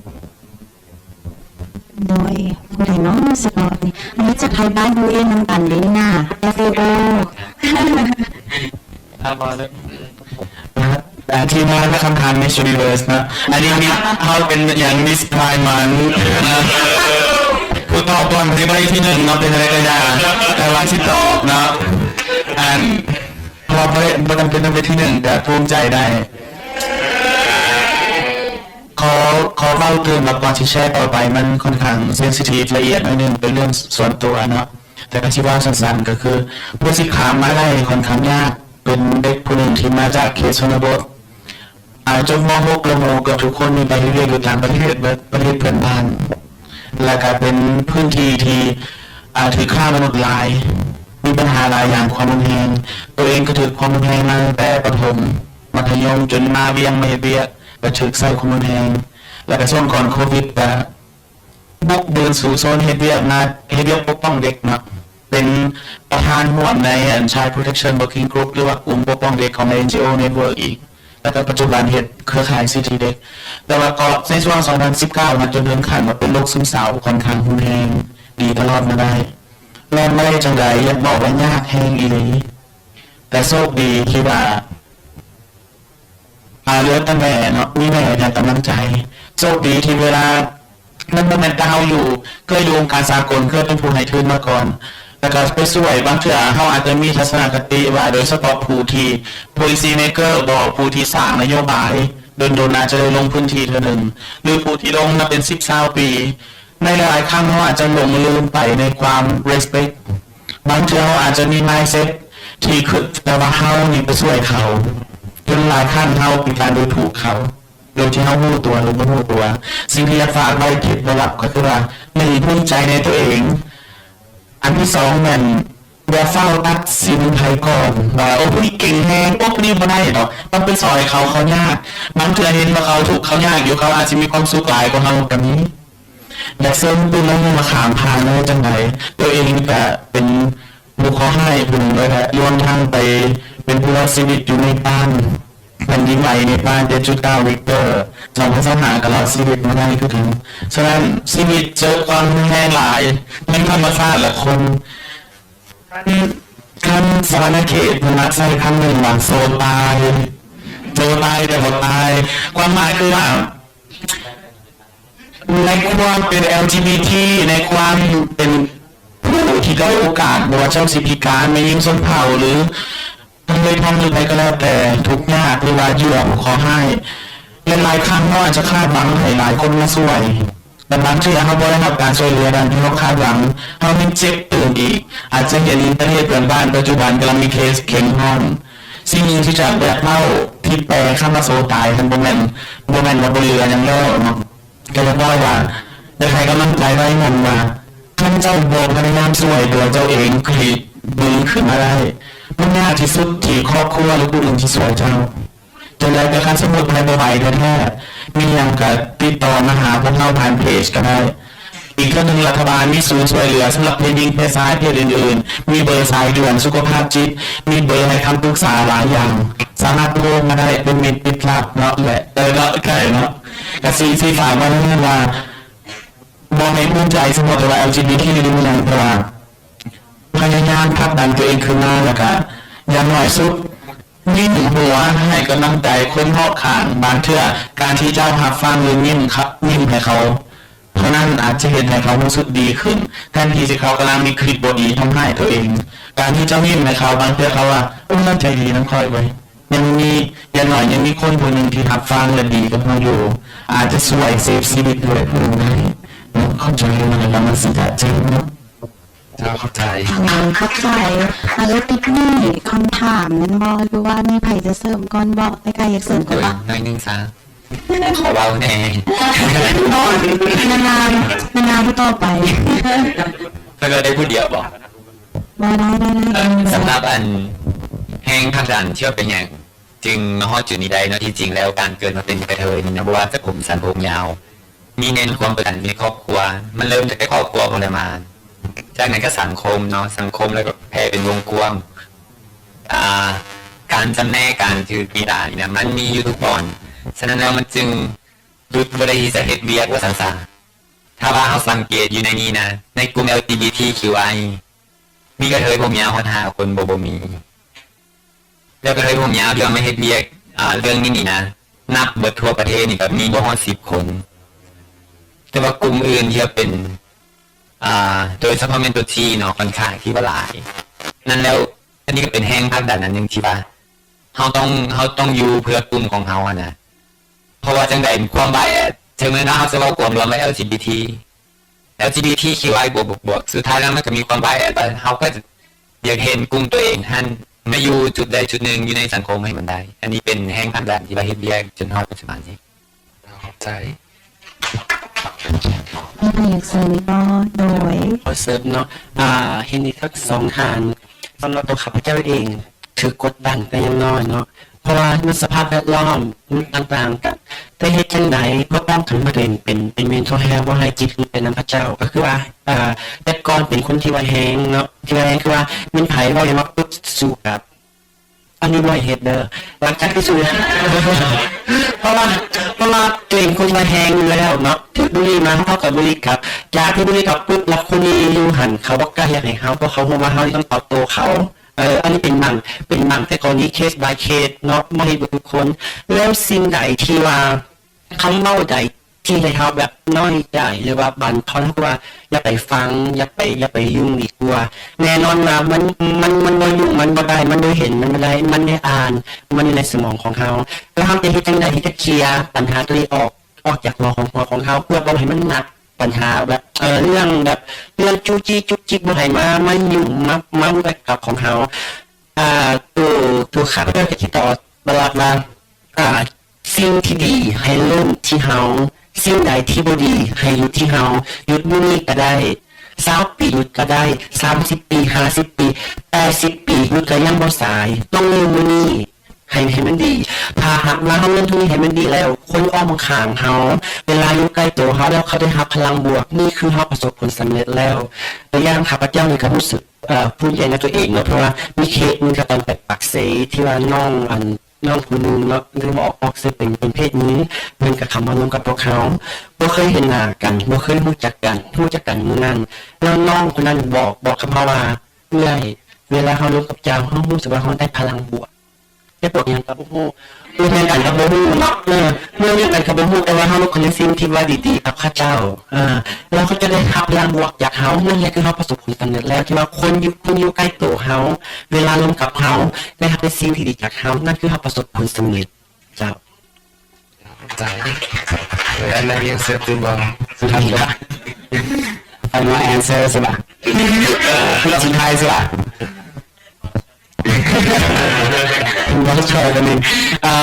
ໂດຍ ຜູ້ໃດເນາະ ສຸດຫຼໍ່ນີ້? ອັນນີ້ຈາກໄທບ້ານ ຢູເອັນ ນຳກັນເດ້ນີ້ນາ ເອັຟ ເອ ໂອ. ແຕ່ທີ່ມາແລ້ວຄຳຖາມ Miss Universe ເນາະ, ອັນນີ້ Miss ເຮົາເປັນຫຍັງ Miss Pride Month ເນາະ, ຜູ້ຕອບກ່ອນຊິໄດ້ທີ່ໜຶ່ງເນາະ, ເປັນຈັ່ງໃດກໍຢ່າ ແຕ່ວ່າຊິຕອບເນາະ, ອັນ ເພາະວ່າບໍ່ໄດ້ ບໍ່ຈຳເປັນຕ້ອງໄດ້ທີ່ໜຶ່ງ ກໍພູມໃຈໄດ້. ຂໍ ຂໍເວົ້າຕື່ມວ່າ ກ່ອນຊິແຊຕໍ່ໄປ ມັນຂ້ອນຂ້າງ sensitive ລະອຽດໜ້ອຍໜຶ່ງ ເປັນເລື່ອງສ່ວນຕົວເນາະ, ແຕ່ກໍຊິເວົ້າສັ້ນໆ ກໍຄື ຜູ້ທີ່ຂ້າມມາໄດ້ຂ້ອນຂ້າງຍາກ ເປັນເດັກຜູ້ໜຶ່ງທີ່ມາຈາກເຂດຊົນນະບົດ ອາ ຈົບ ມ.ຫົກ ແລ້ວ ໝູ່ເກືອບທຸກຄົນນີ້ໄປເຮັດວຽກຢູ່ຕ່າງປະເທດເບິດ ປະເທດເພື່ອນບ້ານ ແລ້ວກະເປັນພື້ນທີ່ທີ່ ອາ ຖືກຄ້າມະນຸດຫຼາຍ ມີບັນຫາຫຼາຍຢ່າງ ຄວາມຮຸນແຮງ. ໂຕເອງກະຖືກຄວາມຮຸນແຮງມາຕັ້ງແຕ່ປະຖົມ ມັດທະຍົມ ຈົນມາວຽງມາເຮັດວຽກ ກະຖືກໃຊ້ຄວາມຮຸນແຮງ ແລ້ວກະຊ່ວງກ່ອນໂຄວິດກະ ບຸກເດີນສູ້ຊົນເຮັດວຽກງານ ເຮັດວຽກປົກປ້ອງເດັກເນາະ ເປັນປະທານຮ່ວມໃນ ອັນ Child Protection Working Group ຫຼືວ່າກຸ່ມປົກປ້ອງເດັກຂອງ ເອັນຈີໂອ Network ອີກ ແລ້ວກໍປັດຈຸບັນເຮັດເຄືອຂ່າຍສິດທິເດັກ. ແຕ່ວ່າກໍໃນຊ່ວງສອງພັນສິບເກົ້າມາຈົນເຖິງຂັ້ນວ່າເປັນໂລກຊຶມເສົ້າ ຂ້ອນຂ້າງຮຸນແຮງ ດີຕະຫຼອດມາໄດ້ ແລະ ບໍ່ໄດ້ຈັ່ງໃດ ຢາກບອກວ່າຍາກແຮງອີ່ຫຼີ ແຕ່ໂຊກດີທີ່ວ່າ ອາ ເຫຼືອແຕ່ແມ່ເນາະ ມີແມ່ໃຫ້ກຳລັງໃຈ. ໂຊກດີທີ່ເວລາ ມັນບໍ່ແມ່ນແຕ່ເຮົາຢູ່ ເຄີຍຢູ່ອົງການສາກົນ ເຄີຍເປັນຜູ້ໃຫ້ທຶນມາກ່ອນ ແລ້ວກໍໄປຊ່ວຍ. ບາງເທື່ອເຮົາອາດຈະມີທັດສະນະຄະຕິວ່າ ໂດຍສະເພາະຜູ້ທີ່ policy maker ບໍ ຜູ້ທີ່ສ້າງນະໂຍບາຍ ດົນໆອາດຈະໄດ້ລົງພື້ນທີ່ເທື່ອໜຶ່ງ ຫຼືຜູ້ທີ່ລົງມາເປັນສິບຊາວປີ ໃນຫຼາຍໆຄັ້ງເຮົາອາດຈະຫຼົງລືມໄປໃນຄວາມ respect. ບາງເທື່ອເຮົາອາດຈະມີ mindset ທີ່ຄິດແຕ່ວ່າເຮົານີ້ໄປຊ່ວຍເຂົາ ຈົນຫຼາຍຄັ້ງເຮົາເປັນການດູຖູກເຂົາ ໂດຍທີ່ເຮົາຮູ້ຕົວ ຫຼື ບໍ່ຮູ້ຕົວ. ສິ່ງທີ່ຢາກຝາກໄວ້ ເກັບໄວ້ລັບ ກໍຄືວ່າ ໜຶ່ງ ພູມໃຈໃນຕົວເອງ. ອັນທີສອງແມ່ນ ຢ່າຟ້າວຕັດສິນໃຜກ່ອນວ່າ ໂອ້ ຜູ້ນີ້ເກັ່ງແຮງ ໂອ້ ຜູ້ນີ້ບໍ່ໄດ້ດອກ. ຕ້ອງໄປຊ່ອຍເຂົາ ເຂົາຍາກ. ບາງເທື່ອເຫັນວ່າເຂົາທຸກເຂົາຍາກຢູ່ ເຂົາອາດຊິມີຄວາມສຸກຫຼາຍກວ່າເຮົາກໍມີ. ຢາກເຊີນຕື່ມມາ ມາຂ້າມຜ່ານໄດ້ຈັ່ງໃດ? ຕົວເອງກະເປັນບຸກເຄາະຮ້າຍຜູ້ໜຶ່ງ ແລະ ລວມທັງໄປເປັນຜູ້ລອດຊີວິດຢູ່ເນປານ ແຜ່ນດິນໄຫວເນປານ ເຈັດຈຸດເກົ້າ Richter ສອງພັນຊາວຫ້າ ກໍລອດຊີວິດມາໄດ້ຄືກັນ. ສະນັ້ນ ຊີວິດເຈີຄວາມຮຸນແຮງຫຼາຍ ທັງທຳມະຊາດ ແລະ ຄົນ. ຄັນ ຄັນສະຫະວະນະເຂດເພິ່ນມັກໃຊ້ຄຳໜຶ່ງວ່າ ໂຊຕາຍ ໂຊຕາຍແຕ່ບໍ່ຕາຍ. ຄວາມໝາຍຄືວ່າ ໃນຄວາມເປັນ ແອລຈີບີທີ ໃນຄວາມເປັນຜູ້ທີ່ດ້ອຍໂອກາດ ບໍ່ວ່າເຈົ້າຊິພິການ ແມ່ຍິງຊົນເຜົ່າ ຫຼື ທາງເລກທາງໜຶ່ງໃດກໍແລ້ວແຕ່ ທຸກຍາກ ຫຼືວ່າເຫຍື່ອເຄາະຮ້າຍ ແລະ ຫຼາຍຄັ້ງເຮົາອາດຈະຄາດຫວັງໃຫ້ຫຼາຍຄົນມາຊ່ວຍ ແຕ່ບາງເທື່ອເຮົາບໍ່ໄດ້ຮັບການຊ່ວຍເຫຼືອດັ່ງທີ່ເຮົາຄາດຫວັງ ເຮົາຍັງເຈັບຕື່ມອີກ. ອາດຈະເຫັນປະເທດເພື່ອນບ້ານປັດຈຸບັນກຳລັງມີເຄສເຂັງຮ້ອນ. ສິ່ງໜຶ່ງທີ່ຈະຢາກເວົ້າ ທີ່ແປຄຳວ່າໂຊຕາຍຫັ້ນ ບໍ່ແມ່ນ ບໍ່ແມ່ນວ່າບໍ່ເຫຼືອຫຍັງແລ້ວເນາະ. ກໍຢາກເວົ້າວ່າ ຢາກໃຫ້ກຳລັງໃຈໄວ້ນັ້ນວ່າ ຄັນເຈົ້າບໍ່ພະຍາຍາມຊ່ວຍຕົວເຈົ້າເອງ ກຣີດດຶງຂຶ້ນມາໄດ້ ມັນຍາກທີ່ສຸດທີ່ຄອບຄົວ ຫຼື ຜູ້ອື່ນຊິຊ່ວຍເຈົ້າ. ຈັ່ງໃດກໍຄັນສົມມຸດໃຜບໍ່ໄຫວແທ້ໆ ມີຫຍັງກໍຕິດຕໍ່ມາຫາພວກເຮົາຜ່ານເພຈກໍໄດ້. ອີກເທື່ອໜຶ່ງ ລັດຖະບານມີສູນຊ່ວຍເຫຼືອສຳລັບເພດຍິງ ເພດຊາຍ ເພດອື່ນໆ, ມີເບີສາຍດ່ວນສຸຂະພາບຈິດ, ມີເບີໃຫ້ຄຳປຶກສາຫຼາຍຢ່າງ, ສາມາດໂທມາໄດ້ ເປັນມິດປິດລັບເນາະ ແລະ ເອີ ເນາະ ໄກເນາະ. ກະຊິ ຊິຝາກໄວ້ນຳວ່າ ບໍ່ໃຫ້ພູມໃຈສະເພາະແຕ່ວ່າ ແອລຈີບີທີ ຫຼື ຫຍັງ ແຕ່ວ່າພະຍາຍາມຜັກດັນຕົວເອງຂຶ້ນມາ ແລ້ວກະຢ່າງໜ້ອຍສຸດ ຍິ້ມຫົວໃຫ້ກຳລັງໃຈຄົນຮອບຂ້າງ. ບາງເທື່ອການທີ່ເຈົ້າຮັບຟັງ ຫຼື ຍິ້ມ ຍິ້ມໃຫ້ເຂົາເທົ່ານັ້ນ ອາດຈະເຮັດໃຫ້ເຂົາຮູ້ສຶກດີຂຶ້ນ ແທນທີ່ຊິເຂົາກຳລັງມີຄລິບບໍ່ດີທຳຮ້າຍຕົວເອງ. ການທີ່ເຈົ້າຍິ້ມໃຫ້ເຂົາ ບາງເທື່ອເຂົາວ່າ ໂອ້ ລາວໃຈດີນຳຂ້ອຍເວີຍ. ຍັງມີ ຢ່າງໜ້ອຍຍັງມີຄົນຜູ້ໜຶ່ງທີ່ຮັບຟັງ ແລະ ດີກັບເຮົາຢູ່ ອາດຈະຊ່ວຍເຊຟຊີວິດເພື່ອນຜູ້ໜຶ່ງໄດ້. ເນາະ ເຂົ້າໃຈ ແລ້ວມັນຊິຈະເຈັບເນາະ. ເຈົ້າ ເຂົ້າໃຈ ເອີ ເຂົ້າໃຈ. ອາ ແລ້ວຕິດນີ້ຄຳຖາມແມ່ນບໍ່ ຫຼືວ່າມີໃຜຈະເສີມກ່ອນບໍ່? ໄອ້ໄກ່ຢາກເສີມກ່ອນບໍ່? ໜ້ອຍໜຶ່ງຊະ ຂໍເວົ້າແດ່. ນານໆ ນານໆ ຜູ້ຕໍ່ໄປ. ເພິ່ນເວົ້າໄດ້ຜູ້ດຽວບໍ່? ບໍ່ ໄດ້ ໄດ້ ໄດ້. ສຳລັບອັນແຮງຜັກດັນທີ່ວ່າເປັນຫຍັງ ຈຶ່ງມາຮອດຈຸດນີ້ໄດ້ເນາະ. ທີ່ຈິງແລ້ວການເກີດມາເປັນກະເທີຍນີ້ນະ ບໍ່ວ່າຈະຜົມສັ້ນຜົມຍາວ ມີແນ່ນຄວາມກົດດັນໃນຄອບຄົວ ມັນເລີ່ມຈາກແຕ່ຄອບຄົວພຸ້ນແຫຼະມາ ຈາກນັ້ນກໍສັງຄົມເນາະ ສັງຄົມແລ້ວກໍແຜ່ເປັນວົງກວ້າງ. ອ່າ ການຈຳແນກ ການຖືກຕີຕານີ້ນະ ມັນມີຢູ່ທຸກບ່ອນ. ສະນັ້ນແລ້ວມັນຈຶ່ງຢຸດບໍ່ໄດ້ທີ່ຈະເຮັດວຽກວ່າຊັ້ນຊະ. ຖ້າວ່າເຮົາສັງເກດຢູ່ໃນນີ້ນະ ໃນກຸ່ມ ແອລຈີບີທີຄິວອາ ມີກະເທີຍຜົມຍາວຮອດຫ້າຄົນບໍ່ ບໍ່ມີ. ແລ້ວກະເທີຍຜົມຍາວທີ່ວ່າມາເຮັດວຽກ ອ່າ ເລື່ອງນີ້ນີ້ນະ ນັບເບິດທົ່ວປະເທດນີ້ກະມີບໍ່ຮອດສິບຄົນ. ແຕ່ວ່າກຸ່ມອື່ນທີ່ວ່າເປັນ ອ່າ ໂດຍສະເພາະແມ່ນຕົວທີເນາະ ຂ້ອນຂ້າງທີ່ວ່າຫຼາຍ. ນັ້ນແລ້ວ ອັນນີ້ກະເປັນແຮງຜັກດັນອັນໜຶ່ງທີ່ວ່າ ເຮົາຕ້ອງ ເຮົາຕ້ອງຢູ່ເພື່ອກຸ່ມຂອງເຮົາຫັ້ນນະ. ເພາະວ່າຈັ່ງໃດຄວາມບາຍແອສ ເຖິງແມ່ນວ່າເຮົາຈະເວົ້າກວມລວມວ່າ ແອລຈີບີທີ ແອລຈີບີທີຄິວອາ ບວກ ບວກ ບວກ ສຸດທ້າຍແລ້ວມັນກະມີຄວາມບາຍແອສ ວ່າເຮົາກະຢາກເຫັນກຸ່ມຕົວເອງຫັ້ນ ມາຢູ່ຈຸດໃດຈຸດໜຶ່ງຢູ່ໃນສັງຄົມໃຫ້ມັນໄດ້. ອັນນີ້ເປັນແຮງຜັກດັນທີ່ວ່າເຮັດວຽກຈົນຮອດປັດຈຸບັນນີ້. ຂອບໃຈ. ມີໃຜຢາກເສີມອີກບໍ່? ໂດຍ ຂໍເສີມເນາະ ອ່າ ເຫັນດີທັງສອງທ່ານ. ສຳລັບຕົວຂ້າພະເຈົ້າເອງ ຖືກກົດດັນແຕ່ຍັງນ້ອຍເນາະ ເພາະວ່າສະພາບແວດລ້ອມຕ່າງໆ ກໍ ແຕ່ເຮັດຈັ່ງໃດກໍປ້ອງກັນບໍ່ໃຫ້ຕົວເອງເປັນ ເປັນ mental health ບໍ່ໃຫ້ຈິດຫຼຸດໄປນຳພະເຈົ້າ. ກໍຄືວ່າ ອ່າ ແຕ່ກ່ອນເປັນຄົນທີ່ວ່າແຮງເນາະ ທີ່ວ່າແຮງຄືວ່າແມ່ນໃຜເວົ້າຫຍັງມາປຶບສູ້ກັບ ອັນນີ້ບໍ່ໃຫ້ເຮັດເດີ ຫຼັງຈາກທີ່ສູ້ ເພາະວ່າ ເພາະວ່າຕົວເອງຄົນທີ່ວ່າແຮງຢູ່ແລ້ວເນາະ ຖືກບູລີມາ ເຮົາກໍບູລີກັບ ຈາກທີ່ບູລີກັບປຶບ ແລ້ວຄົນນີ້ຢູ່ຫັ້ນ ເຂົາບໍ່ກ້າເຮັດໃຫ້ເຮົາ ເພາະເຂົາຮູ້ວ່າເຮົາຕ້ອງຕອບໂຕ້ເຂົາ. ເອີ ອັນນີ້ເປັນບາງ ເປັນບາງແຕ່ກໍລະນີ case by case ເນາະ ບໍ່ໃຫ້ເບິດທຸກຄົນ. ແລ້ວສິ່ງໃດທີ່ວ່າ ຄຳເວົ້າໃດທີ່ເຮັດໃຫ້ເຮົາແບບນ້ອຍໃຈ ຫຼືວ່າບັນທອນ ເຮົາກໍວ່າຢ່າໄປຟັງ ຢ່າໄປ ຢ່າໄປຫຍຸ້ງດີກວ່າ. ແນ່ນອນວ່າມັນ ມັນ ມັນບໍ່ຫຍຸ້ງ ມັນບໍ່ໄດ້ ມັນບໍ່ເຫັນ ມັນບໍ່ໄດ້ ມັນໄດ້ອ່ານ ມັນຢູ່ໃນສະໝອງຂອງເຮົາ ແລ້ວເຮົາຈະເຮັດຈັ່ງໃດທີ່ຈະເຄລຍບັນຫາຕົວນີ້ອອກ ອອກຈາກຫົວຂອງ ຫົວຂອງເຮົາ ເພື່ອບໍ່ໃຫ້ມັນໜັກ ບັນຫາແບບ ເອີ ເລື່ອງແບບ ເລື່ອງຈູ້ຈີ້ຈຸກຈິກ ບໍ່ໃຫ້ມາ ມາຫຍຸ້ງ ມາ ມາແບກກັບຂອງເຮົາ. ອ່າ ໂຕ ໂຕຂ້າພະເຈົ້າຈະຄິດຕະຫຼອດ ຕະຫຼອດວ່າ ອ່າ ສິ່ງທີ່ດີໃຫ້ເລີ່ມທີ່ເຮົາ ສິ່ງໃດທີ່ບໍ່ດີໃຫ້ຢຸດທີ່ເຮົາ. ຢຸດມື້ນີ້ກໍໄດ້ ຊາວປີຢຸດກໍໄດ້ ສາມສິບປີ ຫ້າສິບປີ ແປດສິບປີ ຢຸດກໍຍັງບໍ່ສາຍ. ຕ້ອງເລີ່ມມື້ນີ້ ໃຫ້ ໃຫ້ມັນດີ. ຖ້າຫາກວ່າເຮົາເລີ່ມໂຕນີ້ໃຫ້ມັນດີແລ້ວ ຄົນອ້ອມຂ້າງເຮົາ ເວລາຢູ່ໃກ້ໂຕເຮົາແລ້ວ ເຂົາໄດ້ຮັບພະລັງບວກ ນີ້ຄືເຮົາປະສົບຜົນສຳເລັດແລ້ວ. ຕົວຢ່າງຂ້າພະເຈົ້ານີ້ກໍຮູ້ສຶກ ເອີ ພູມໃຈໃນຕົວເອງເນາະ ເພາະວ່າມີເຄສໜຶ່ງ ກໍຕອນໄປປາກເຊ ທີ່ວ່ານ້ອງ ອັນ ນ້ອງຜູ້ໜຶ່ງເນາະ ຫຼືວ່າອອກ ອອກເຊິ່ງເປັນ ເປັນເພດຍິງ ເພິ່ນກໍເຂົ້າມາລົມກັບພວກເຮົາ ບໍ່ເຄີຍເຫັນໜ້າກັນ ບໍ່ເຄີຍຮູ້ຈັກກັນ ຮູ້ຈັກກັນມື້ນັ້ນ ແລ້ວນ້ອງຄົນນັ້ນບອກ ບອກກັບເຮົາວ່າ ເອື້ອຍ ເວລາເຮົາລົມກັບເຈົ້າ ເຮົາຮູ້ສຶກວ່າເຮົາໄດ້ພະລັງບວກ. ແຕ່ບວກຫຍັງກໍບໍ່ຮູ້ ເລື່ອງຫຍັງກັນກໍບໍ່ຮູ້ເນາະ ເອີ ເລື່ອງຫຍັງກັນກໍບໍ່ຮູ້ ແຕ່ວ່າເຮົາລົມກັນໃນສິ່ງທີ່ວ່າດີໆກັບເຂົາເຈົ້າ ເອີ ແລ້ວເຂົາຈະໄດ້ຮັບພະລັງບວກຈາກເຮົາ. ນັ້ນແຫຼະຄືເຮົາປະສົບຜົນສຳເລັດແລ້ວ ທີ່ວ່າຄົນຢູ່ ຄົນຢູ່ໃກ້ໂຕເຮົາ ເວລາລົມກັບເຮົາ ໄດ້ຮັບແຕ່ສິ່ງທີ່ດີຈາກເຮົາ ນັ້ນຄືເຮົາປະສົບຜົນສຳເລັດ. ເຈົ້າ ໃຈ ອັນນັ້ນຍັງເສີມຕື່ມບໍ່? ສຸດທ້າຍລະ final answer ຊິລະ ເອີ ສຸດທ້າຍຊິລະ ບໍ່ຊ່ອຍກັນເອງ ອາ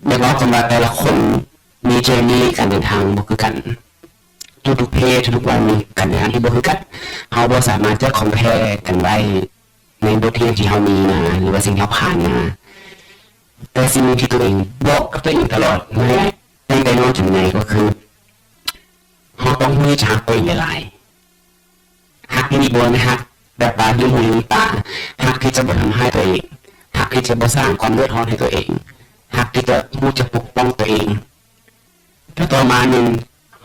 ຢາກເວົ້າກ່ອນວ່າແຕ່ລະຄົນມີ journey ການເດີນທາງບໍ່ຄືກັນ ທຸກໆເພດ ທຸກໆວັນມີການເດີນທາງທີ່ບໍ່ຄືກັນ ເຮົາບໍ່ສາມາດຈະ compare ກັນໄດ້ ໃນບົດຮຽນທີ່ເຮົາມີມາ ຫຼືວ່າສິ່ງທີ່ເຮົາຜ່ານມາ ແຕ່ສິ່ງໜຶ່ງທີ່ຕົວເອງບອກກັບຕົວເອງຕະຫຼອດ ແມ່ນຕັ້ງແຕ່ນອນຈົນໃຫຍ່ ກໍຄື ເຮົາຕ້ອງຮູ້ຈັກຮັກຕົວເອງຫຼາຍໆ ຮັກທີ່ມີບ່ອນ ຮັກແບບວ່າລືມຫູລືມຕາ ຮັກທີ່ຈະບໍ່ທຳຮ້າຍຕົວເອງ ຮັກທີ່ຈະບໍ່ສ້າງຄວາມເດືອດຮ້ອນໃຫ້ຕົວເອງ ຮັກທີ່ຈະຮູ້ຈັກປົກປ້ອງຕົວເອງ. ແລະ ຕໍ່ມາໜຶ່ງ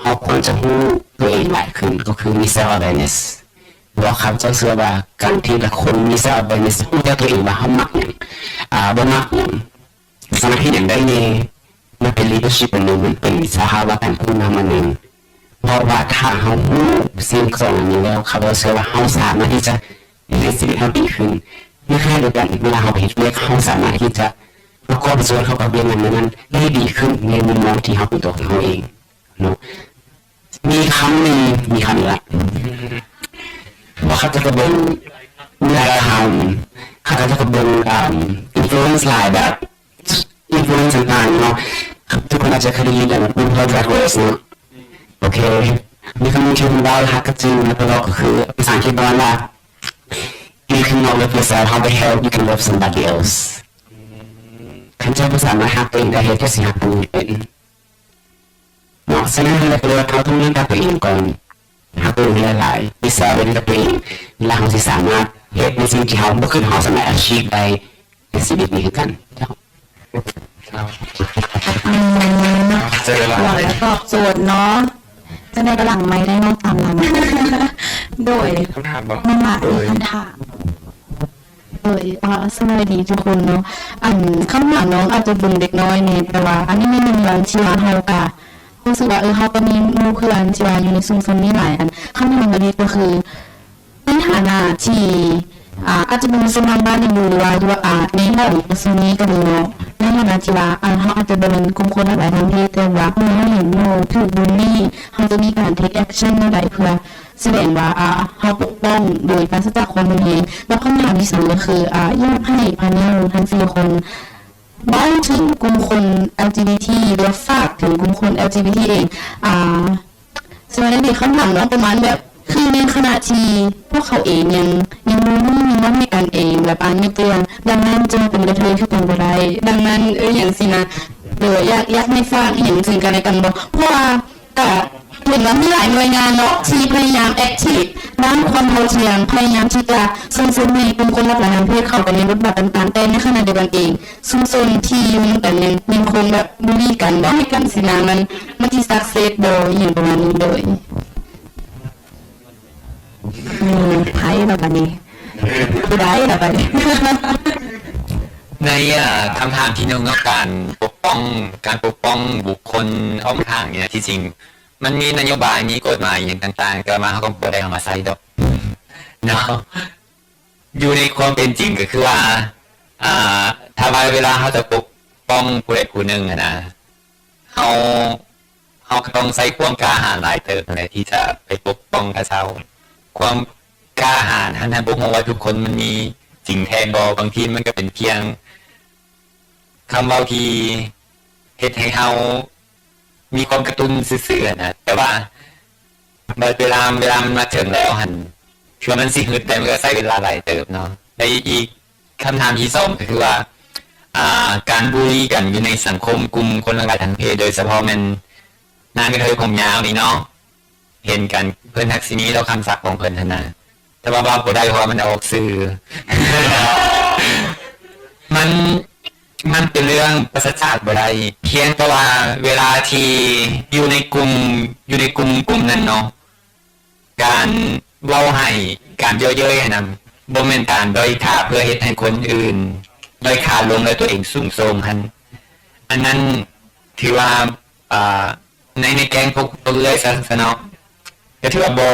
ເຮົາຄວນຈະຮູ້ຕົວເອງຫຼາຍຂຶ້ນ ກໍຄືມີ self awareness ເພາະຂ້າພະເຈົ້າເຊື່ອວ່າການທີ່ລະຄົນມີ self awareness ຮູ້ຈັກຕົວເອງວ່າເຮົາມັກຫຍັງ ອາ ບໍ່ມັກຫຍັງ ສາມາດເຮັດຫຍັງໄດ້ແນ່ ມັນເປັນ leadership ອັນໜຶ່ງ ມັນເປັນສະພາວະການຜູ້ນຳອັນໜຶ່ງ ເພາະວ່າຖ້າເຮົາຮູ້ສິ່ງສອງອັນນີ້ແລ້ວ ຂ້າພະເຈົ້າເຊື່ອວ່າເຮົາສາມາດທີ່ຈະເຮັດໃຫ້ຊີວິດເຮົາດີຂຶ້ນ. ໃນຂະນະດຽວກັນ ເວລາເຮົາໄປເຮັດວຽກ ເຮົາສາມາດທີ່ຈະປະກອບສ່ວນເຂົ້າກັບວຽກງານນັ້ນໆ ໄດ້ດີຂຶ້ນໃນມຸມມອງທີ່ເຮົາເປັນຕົວຂອງເຮົາເອງເນາະ. ມີຄຳໜຶ່ງ ມີຄຳນີ້ລະ ວ່າຂ້າເຈົ້າກໍເບິ່ງ ເວລາເຮົາ ຂ້າເຈົ້າກໍເບິ່ງ ອ່າ influence ຫຼາຍແບບ influence ຕ່າງໆເນາະ ທຸກຄົນອາດຈະເຄີຍໄດ້ຍິນ ເອີ RuPaul Drag Race ເນາະ. ໂອເຄ ມີຄຳໜຶ່ງທີ່ເພິ່ນເວົ້າ ແລ້ວຮັກກໍຈຶ່ງ ແລ້ວກໍເວົ້າ ກໍຄືພາສາອັງກິດປະມານວ່າ You cannot love yourself, how the hell you can love somebody else? ຄັນເຈົ້າບໍ່ສາມາດຮັກຕົວເອງໄດ້ ເຮັດຈັ່ງໃດຊິຮັກຜູ້ອື່ນເປັນ? ເນາະ ສະນັ້ນເຮົາກໍເລີຍວ່າເຮົາຕ້ອງເລີ່ມຈາກຕົວເອງກ່ອນ ຮັກຕົວເອງໃຫ້ຫຼາຍໆ ມີ self awareness ກັບຕົວເອງ ແລ້ວເຮົາຊິສາມາດເຮັດໃນສິ່ງທີ່ເຮົາບໍ່ຄິດເຮົາສາມາດ achieve ໄດ້ໃນຊີວິດນີ້ຄືກັນ. ເຈົ້າ ອືມ ເຈົ້າ ຕອບໂຈດເນາະ ຈັ່ງໃດກໍຫຼັງໄມໄດ້ເນາະ ຕາມຫຼັງ ໂດຍ ຄຳຖາມບໍ່? ນ້ອງຫຼ້າ ໂດຍ ມີຄຳຖາມ. ໂດຍ ອ່າ ສະບາຍດີທຸກຄົນເນາະ ອັນ ຄຳຖາມນ້ອງອາດຈະເບິ່ງເດັກນ້ອຍແດ່ ແຕ່ວ່າອັນນີ້ແມ່ນເລື່ອງທີ່ວ່າເຮົາກະຮູ້ສຶກວ່າ ເອີ ເຮົາກໍມີໝູ່ເພື່ອນທີ່ວ່າຢູ່ໃນຊຸມຊົນນີ້ຫຼາຍ ອັນ ຄຳຖາມອັນນີ້ກໍຄື ໃນຖານະທີ່ ອ່າ ອາດຈະເປັນຄົນທາງບ້ານຍັງຢູ່ ຫຼືວ່າຢູ່ ອ່າ ໃນຫ້ອງປະຊຸມນີ້ກໍມີເນາະ ໃນຖານະທີ່ວ່າ ອາ ເຮົາອາດຈະບໍ່ແມ່ນກຸ່ມຄົນຫຼາກຫຼາຍທາງເພດ ແຕ່ວ່າເມື່ອເຮົາເຫັນໝູ່ຖືກບູລລີ ເຮົາຈະມີການເທກແອັກຊັນແນວໃດ ເພື່ອສະແດງວ່າ ອາ ເຮົາປົກປ້ອງໂດຍປາສະຈາກຄວາມຮຸນແຮງ. ແລ້ວຄຳຖາມທີສອງກໍຄື ອາ ຢາກໃຫ້ພາເນວທັງສີ່ຄົນເວົ້າເຖິງກຸ່ມຄົນ ແອລຈີບີທີ ຫຼືວ່າຝາກເຖິງກຸ່ມຄົນ ແອລຈີບີທີ ເອງ ອາ ສະນັ້ນເປັນຄຳຖາມເນາະ ປະມານແບບ ຄືໃນຂະນະທີ່ພວກເຂົາເອງຍັງ ຍັງບໍ່ຮູ້ ຍັງບໍ່ຮູ້ກັນເອງ ແບບ ອາ ຍົກຕົວຢ່າງ ດັ່ງນັ້ນຈຶ່ງເປັນກະເທີຍຄືກັນບໍ່ໄດ້ ດັ່ງນັ້ນ ເອີ ຫຍັງຊີ້ນະ ໂດຍ ຢາກ ຢາກໃຫ້ຝາກຫຍັງເຖິງກັນແລະກັນບໍ່? ເພາະວ່າກະເຫັນວ່າມີຫຼາຍໜ່ວຍງານເນາະ ທີ່ພະຍາຍາມແອັກທີບດ້ານຄວາມເທົ່າທຽມ ພະຍາຍາມທີ່ຈະສົ່ງເສີມໃຫ້ກຸ່ມຄົນຫຼາກຫຼາຍທາງເພດເຂົ້າໄປໃນບົດບາດຕ່າງໆ ແຕ່ໃນຂະນະດຽວກັນເອງ ຊຸມຊົນທີ່ຢູ່ນຳກັນຍັງ ຍັງຄົງແບບບູລລີກັນ ບໍ່ໃຫ້ກັນຊີ້ນະ ມັນ ມັນຊິສັກເຊດບໍ່ ອີ່ຫຍັງປະມານນີ້ໂດຍ. ເອີ ໃຜລະບາດນີ້ ຜູ້ໃດລະບາດນີ້? ໃນ ເອີ ຄຳຖາມທີໜຶ່ງເນາະ ການປົກປ້ອງ ການປົກປ້ອງບຸກຄົນອ້ອມຂ້າງນີ້ນະ ທີ່ຈິງມັນມີນະໂຍບາຍ ມີກົດໝາຍຫຍັງຕ່າງໆ ແຕ່ວ່າເຮົາກໍບໍ່ໄດ້ເອົາມາໃຊ້ດອກເນາະ. ຢູ່ໃນຄວາມເປັນຈິງກໍຄືວ່າ ອ່າ ຖ້າວ່າເວລາເຮົາຈະປົກປ້ອງຜູ້ໃດຜູ້ໜຶ່ງຫັ້ນນະ ເຮົາ ເຮົາກໍຕ້ອງໃຊ້ຄວາມກ້າຫານຫຼາຍເຕີບຫັ້ນແຫຼະ ທີ່ຈະໄປປົກປ້ອງເຂົາເຈົ້າ. ຄວາມກ້າຫານຫັ້ນນະ ບໍ່ຮູ້ວ່າທຸກຄົນມັນມີຈິງແທ້ບໍ່, ບາງທີມັນກໍເປັນພຽງຄຳເວົ້າທີ່ເຮັດໃຫ້ເຮົາມີຄວາມກະຕຸ້ນຊື່ໆຫັ້ນນະ, ແຕ່ວ່າ ບັດເວລາ ເວລາມັນມາເຖິງແລ້ວຫັ້ນ ເພື່ອມັນຊິຮຶດໄດ້ ມັນກໍໃຊ້ເວລາຫຼາຍເຕີບເນາະ. ແລະ ອີກຄຳຖາມທີສອງກໍຄືວ່າ ອ່າ ການບູລລີກັນຢູ່ໃນສັງຄົມກຸ່ມຄົນຫຼາກຫຼາຍທາງເພດ ໂດຍສະເພາະແມ່ນນາງກະເທີຍຜົມຍາວນີ້ເນາະ, ເຫັນກັນ ເພິ່ນຮັກຊິມີດອກຄຳສັບຂອງເພິ່ນຫັ້ນນະ. ແຕ່ວ່າເວົ້າບໍ່ໄດ້ ເພາະວ່າມັນອອກສື່. ມັນ ມັນເປັນເລື່ອງປາສະຈາກບໍ່ໄດ້, ພຽງແຕ່ວ່າເວລາທີ່ຢູ່ໃນກຸ່ມ ຢູ່ໃນກຸ່ມກຸ່ມນັ້ນເນາະ, ການເວົ້າຮ້າຍ ການເຍີະເຍີ້ຍຫັ້ນນະ ບໍ່ແມ່ນການດ້ອຍຄ່າເພື່ອເຮັດໃຫ້ຄົນອື່ນດ້ອຍຄ່າລົງ ແລະ ຕົວເອງສູງສົ່ງຫັ້ນ. ອັນນັ້ນຖືວ່າ ອ່າ ໃນ ໃນແກ້ງພວກ ພວກເອື້ອຍຊະ ຊະເນາະ ກໍຖືວ່າບໍ່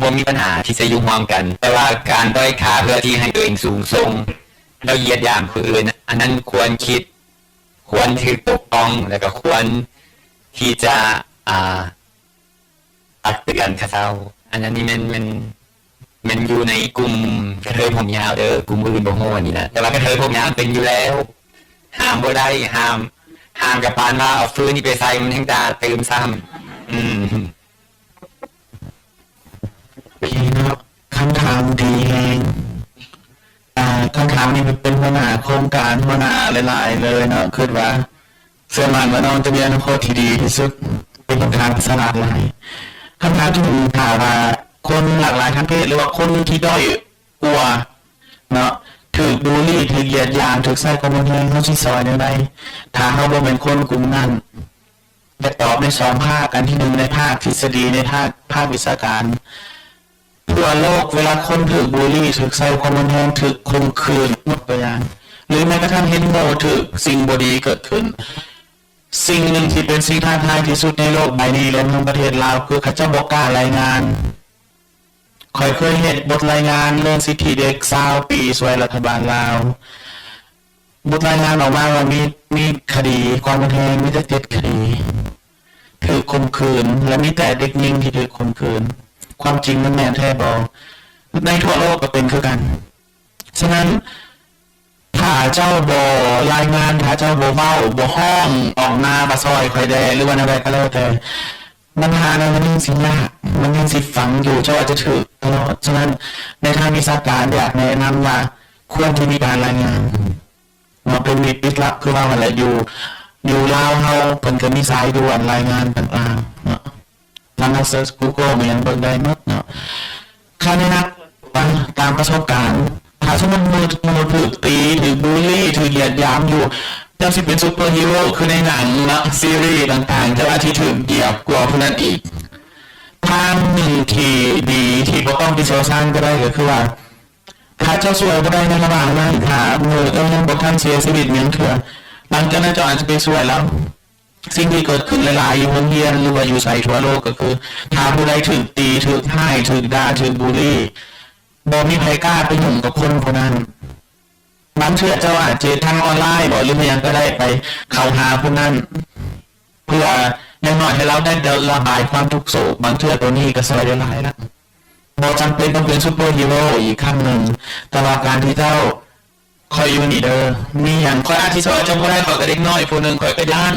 ບໍ່ມີບັນຫາທີ່ຈະຢູ່ຮ່ວມກັນ, ແຕ່ວ່າການດ້ອຍຄ່າເພື່ອທີ່ໃຫ້ຕົວເອງສູງສົ່ງ ແລ້ວຢຽດຫຍາມຜູ້ອື່ນ ອັນນັ້ນຄວນຄິດ ຄວນຖືກປົກປ້ອງ ແລ້ວກໍຄວນທີ່ຈະ ອ່າ ຕັກເຕືອນເຂົາເຈົ້າ. ອັນນັ້ນນີ້ແມ່ນ ແມ່ນ ແມ່ນຢູ່ໃນກຸ່ມກະເທີຍຜົມຍາວເດີ້, ກຸ່ມອື່ນບໍ່ຮູ້ອັນນີ້ນະ, ແຕ່ວ່າກະເທີຍຜົມຍາວເປັນຢູ່ແລ້ວ, ຫ້າມບໍ່ໄດ້, ຫ້າມ ຫ້າມກັບປານວ່າເອົາຟືນນີ້ໄປໃສ່ ມັນແຮ່ງດ່າຕື່ມຊ້ຳ. ອືມ ໂອເຄເນາະ, ຄຳຖາມດີແຮງ. ອ່າ ຄຳຖາມນີ້ເປັນຫົວໜ້າໂຄງການ ຫົວໜ້າຫຼາຍໆເລີຍເນາະ, ຄິດວ່າ ເຊື່ອໝັ້ນວ່ານ້ອງຈະມີອະນາຄົດທີ່ດີທີ່ສຸດ, ເປັນຄຳຖາມທີ່ສະຫຼາດຫຼາຍ. ຄຳຖາມທີ່ໜຶ່ງ ຖ້າວ່າຄົນຫຼາກຫຼາຍທາງເພດ ຫຼືວ່າຄົນທີ່ດ້ອຍກວ່າເນາະ ຖືກບູລລີ ຖືກຢຽດຫຍາມ ຖືກໃຊ້ຄວາມຮຸນແຮງ ເຮົາຊິຊ່ອຍແນວໃດ ຖ້າເຮົາບໍ່ແມ່ນຄົນກຸ່ມນັ້ນ? ຢາກຕອບໃນສອງພາກ, ອັນທີໜຶ່ງໃນພາກທິດສະດີ, ໃນພາກ ພາກວິຊາການ. ທົ່ວໂລກເວລາຄົນຖືກບູລລີ ຖືກໃຊ້ຄວາມຮຸນແຮງ ຖືກຂົ່ມຂືນ ຍົກຕົວຢ່າງ ຫຼືແມ້ກະທັ່ງເຫັນໝູ່ຖືກສິ່ງບໍ່ດີເກີດຂຶ້ນ, ສິ່ງໜຶ່ງທີ່ເປັນສິ່ງທ້າທາຍທີ່ສຸດໃນໂລກໃບນີ້ ລວມທັງປະເທດລາວ ຄືເຂົາເຈົ້າບໍ່ກ້າລາຍງານ. ຂ້ອຍເຄີຍເຮັດບົດລາຍງານເລື່ອງສິດທິເດັກຊາວປີຊ່ວຍລັດຖະບານລາວ. ບົດລາຍງານອອກມາວ່າມີ ມີຄະດີຄວາມຮຸນແຮງມີແຕ່ເຈັດຄະດີ ຖືກຂົ່ມຂືນ ແລະ ມີແຕ່ເດັກຍິງທີ່ຖືກຂົ່ມຂືນ. ຄວາມຈິງມັນແມ່ນແທ້ບໍ່? ໃນທົ່ວໂລກກໍເປັນຄືກັນ. ສະນັ້ນ ຖ້າເຈົ້າບໍ່ລາຍງານ, ຖ້າເຈົ້າບໍ່ເວົ້າ, ບໍ່ຮ້ອງອອກມາວ່າຊ່ອຍຂ້ອຍແດ່ ຫຼືວ່າແນວໃດກໍແລ້ວແຕ່, ບັນຫານັ້ນມັນຍັງຊິຍາກ, ມັນຍັງຊິຝັງຢູ່, ເຈົ້າອາດຈະຖືກຕະຫຼອດ. ສະນັ້ນ ໃນທາງວິຊາການ ຢາກແນະນຳວ່າຄວນທີ່ມີການລາຍງານເນາະ, ເປັນມິດປິດລັບ ຄືວ່າຫັ້ນແຫຼະ. ຢູ່ ຢູ່ລາວເຮົາ ເພິ່ນກໍມີສາຍດ່ວນລາຍງານຕ່າງໆເນາະ, ສາມາດເສີດ Google ມາຫຍັງເບິ່ງໄດ້ໝົດເນາະ. ຄະແນນ ຕາມປະສົບການ ຖ້າສົມມຸດໝູ່ ໝູ່ຖືກຕີ ຖືກບູລລີ ຖືກຢຽດຫຍາມຢູ່ ເຈົ້າຊິເປັນຊຸບເປີຮີໂຣຄືໃນໜັງເນາະ ຊີຣີຕ່າງໆ, ເຈົ້າອາດຊິຖືກຢຽບກວ່າຜູ້ນັ້ນອີກ. ທາງໜຶ່ງທີ່ດີ ທີ່ບໍ່ຕ້ອງໄປຊ່ຽວຊານກໍໄດ້ ກໍຄືວ່າ ຖ້າເຈົ້າຊ່ວຍບໍ່ໄດ້ໃນລະຫວ່າງນັ້ນ, ຖ້າໝູ່ເຈົ້າຍັງບໍ່ທັນເສຍຊີວິດຫຍັງເທື່ອ, ຫຼັງຈາກນັ້ນເຈົ້າອາດຈະໄປຊ່ວຍລາວ. ສິ່ງທີ່ເກີດຂຶ້ນຫຼາຍໆຢູ່ໂຮງຮຽນ ຫຼືວ່າຢູ່ໃສທົ່ວໂລກ ກໍຄື ຖ້າຜູ້ໃດຖືກຕີ ຖືກຮ້າຍ ຖືກດ່າ ຖືກບູລລີ ບໍ່ມີໃຜກ້າໄປຫຍຸ້ງກັບຄົນຜູ້ນັ້ນ. ບາງເທື່ອເຈົ້າອາດຈະທາງອອນລາຍບໍ ຫຼືວ່າຫຍັງກໍໄດ້ ໄປເຂົ້າຫາຜູ້ນັ້ນ ເພື່ອຢ່າງໜ້ອຍໃຫ້ລາວໄດ້ລະບາຍຄວາມທຸກໂສກ. ບາງເທື່ອໂຕນີ້ກໍຊ່ອຍໄດ້ຫຼາຍລະ. ບໍ່ຈຳເປັນຕ້ອງເປັນຊຸບເປີຮີໂຣອີກຄັ້ງໜຶ່ງ, ແຕ່ວ່າການທີ່ເຈົ້າ ຂ້ອຍຢູ່ນີ້ເດີ ມີຫຍັງຂ້ອຍອາດຊິຊ່ອຍເຈົ້າບໍ່ໄດ້, ຂ້ອຍກໍເດັກນ້ອຍຜູ້ໜຶ່ງ ຂ້ອຍກໍຢ້ານ.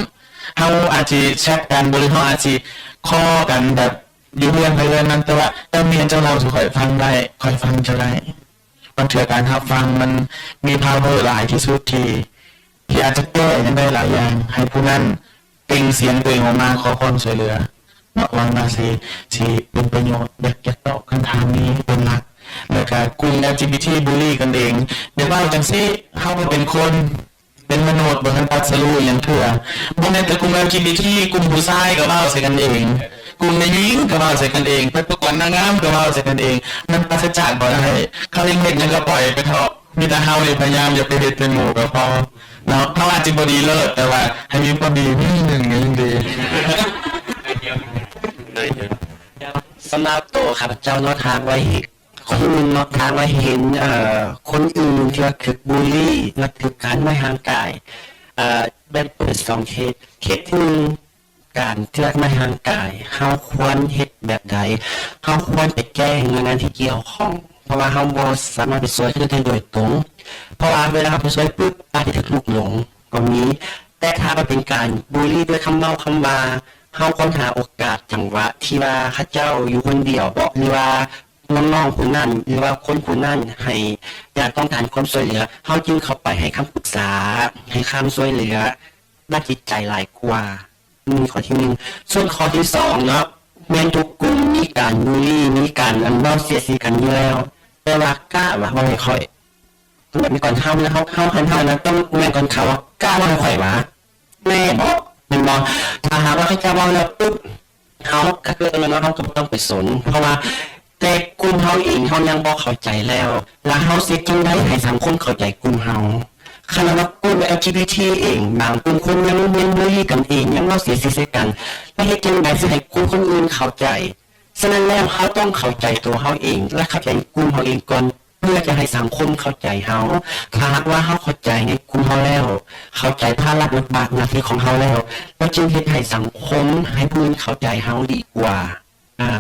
ເຮົາອາດຊິແຊັດກັນ ບໍ່ ຫຼືເຮົາອາດຊິຄໍກັນແບບຢູ່ເຮືອນໃຜເຮືອນມັນ, ແຕ່ວ່າເຈົ້າແມ່ນເຈົ້າເລົ່າສູ່ຂ້ອຍຟັງໄດ້ ຂ້ອຍຟັງເຈົ້າໄດ້. ບາງເທື່ອການຮັບຟັງມັນມີພາວເວີຫຼາຍທີ່ສຸດທີ່ ທີ່ອາດຈະແກ້ຫຍັງໄດ້ຫຼາຍຢ່າງ ໃຫ້ຜູ້ນັ້ນເປັ່ງສຽງຕົວເອງອອກມາຂໍຄວາມຊ່ວຍເຫຼືອເນາະ. ຫວັງວ່າຊິ ຊິເປັນປະໂຫຍດ. ຢາກ ຢາກຕອບຄຳຖາມນີ້ເປັນຫຼັກ. ແລ້ວກະກຸ່ມ ແອລຈີບີທີ ບູລີກັນເອງ, ຢາກເວົ້າຈັ່ງຊີ້ ເຮົາກໍເປັນຄົນ ເປັນມະນຸດ ບໍ່ທັນຕັດສະຮູ້ອີ່ຫຍັງເທື່ອ. ບໍ່ແມ່ນແຕ່ກຸ່ມ ແອລຈີບີທີ ກຸ່ມຜູ້ຊາຍກໍເວົ້າໃສ່ກັນເອງ, ກຸ່ມແມ່ຍິງກໍເວົ້າໃສ່ກັນເອງ, ໄປປະກວດນາງງາມກໍເວົ້າໃສ່ກັນເອງ. ມັນປາສະຈາກບໍ່ໄດ້. ເຂົາເຮັດຫຍັງກໍປ່ອຍໄປເຖາະ. ມີແຕ່ເຮົານີ້ພະຍາຍາມຢ່າໄປເຮັດໃສ່ໝູ່ກໍພໍເນາະ. ເຮົາອາດຈະບໍ່ດີເລີດ ແຕ່ວ່າໃຫ້ມີຄວາມດີໜ້ອຍໜຶ່ງກໍຍັງດີ. ສຳລັບໂຕຂ້າພະເຈົ້າເນາະ ຖ້າວ່າເຫັນຄົນອື່ນເນາະ ຖ້າວ່າເຫັນ ເອີ ຄົນອື່ນທີ່ວ່າຖືກບູລີ ແລະ ຖືກການທຳຮ້າຍຮ່າງກາຍ ເອີ ແບ່ງເປັນສອງເຄສ. ເຄສທີໜຶ່ງ ການເທືອກໄມ້ຮ່າງກາຍ ເຮົາຄວນເຮັດແບບໃດ? ເຮົາຄວນໄປແຈ້ງໜ່ວຍງານທີ່ກ່ຽວຂ້ອງ ເພາະວ່າເຮົາບໍ່ສາມາດໄປຊ່ວຍເຂົາເຈົ້າໄດ້ໂດຍຕົງ, ເພາະວ່າເວລາເຮົາໄປຊ່ວຍປຶບ ອາດຈະຖືກລຸກຫຼົງກໍມີ. ແຕ່ຖ້າວ່າເປັນການບູລີດ້ວຍຄຳເວົ້າຄຳວ່າ, ເຮົາຄວນຫາໂອກາດຈັງຫວະທີ່ວ່າເຂົາເຈົ້າຢູ່ຄົນດຽວບໍ ຫຼືວ່ານ້ອງໆຜູ້ນັ້ນ ຫຼືວ່າຄົນຜູ້ນັ້ນໃຫ້ ຢາກຕ້ອງການຄວາມຊ່ວຍເຫຼືອ, ເຮົາຈຶ່ງເຂົ້າໄປໃຫ້ຄຳປຶກສາ, ໃຫ້ຄຳຊ່ວຍເຫຼືອດ້ານຈິດໃຈຫຼາຍກວ່າ. ນີ້ຂໍ້ທີໜຶ່ງ. ສ່ວນຂໍ້ທີສອງເນາະ ແມ່ນທຸກກຸ່ມມີການບູລີ ມີການ ອັນ ເວົ້າສຽດສີກັນຢູ່ແລ້ວ, ແຕ່ວ່າກ້າວ່າເວົ້າໃຫ້ຂ້ອຍ ແບບນີ້ກ່ອນ ເຮົາ ເຮົາ ເຮົາ ເຮົາ ເຮົານະ ຕ້ອງແມ່ນກ່ອນເຂົາ ກ້າເວົ້າໃຫ້ຂ້ອຍວ່າ ແມ່ນບໍ່ ແມ່ນບໍ່? ຖ້າຫາກວ່າເຂົາເຈົ້າເວົ້າແລ້ວປຶບ ເຮົາກໍເກີນແລ້ວເນາະ ເຮົາກໍບໍ່ຕ້ອງໄປສົນ ເພາະວ່າ ແຕ່ກຸ່ມເຮົາເອງເຮົາຍັງບໍ່ເຂົ້າໃຈແລ້ວ ແລ້ວເຮົາຊິເຮັດຈັ່ງໃດໃຫ້ສັງຄົມເຂົ້າໃຈກຸ່ມເຮົາ? ຂະໜາດວ່າກຸ່ມ ແອລຈີບີທີ ເອງ ບາງກຸ່ມຄົນຍັງແມ່ນບູລີກັນເອງ ຍັງເວົ້າສຽດສີໃສ່ກັນ ແລ້ວເຮັດຈັ່ງໃດຊິໃຫ້ກຸ່ມຄົນອື່ນເຂົ້າໃຈ? ສະນັ້ນແລ້ວ ເຮົາຕ້ອງເຂົ້າໃຈຕົວເຮົາເອງ ແລະ ເຂົ້າໃຈກຸ່ມເຮົາເອງກ່ອນ ເພື່ອຈະໃຫ້ສັງຄົມເຂົ້າໃຈເຮົາ. ຖ້າຫາກວ່າເຮົາເຂົ້າໃຈໃນກຸ່ມເຮົາແລ້ວ ເຂົ້າໃຈພາລະບົດບາດໜ້າທີ່ຂອງເຮົາແລ້ວ ກໍຈຶ່ງເຮັດໃຫ້ສັງຄົມ ໃຫ້ຜູ້ອື່ນເຂົ້າໃຈເຮົາດີກວ່າ. ອາ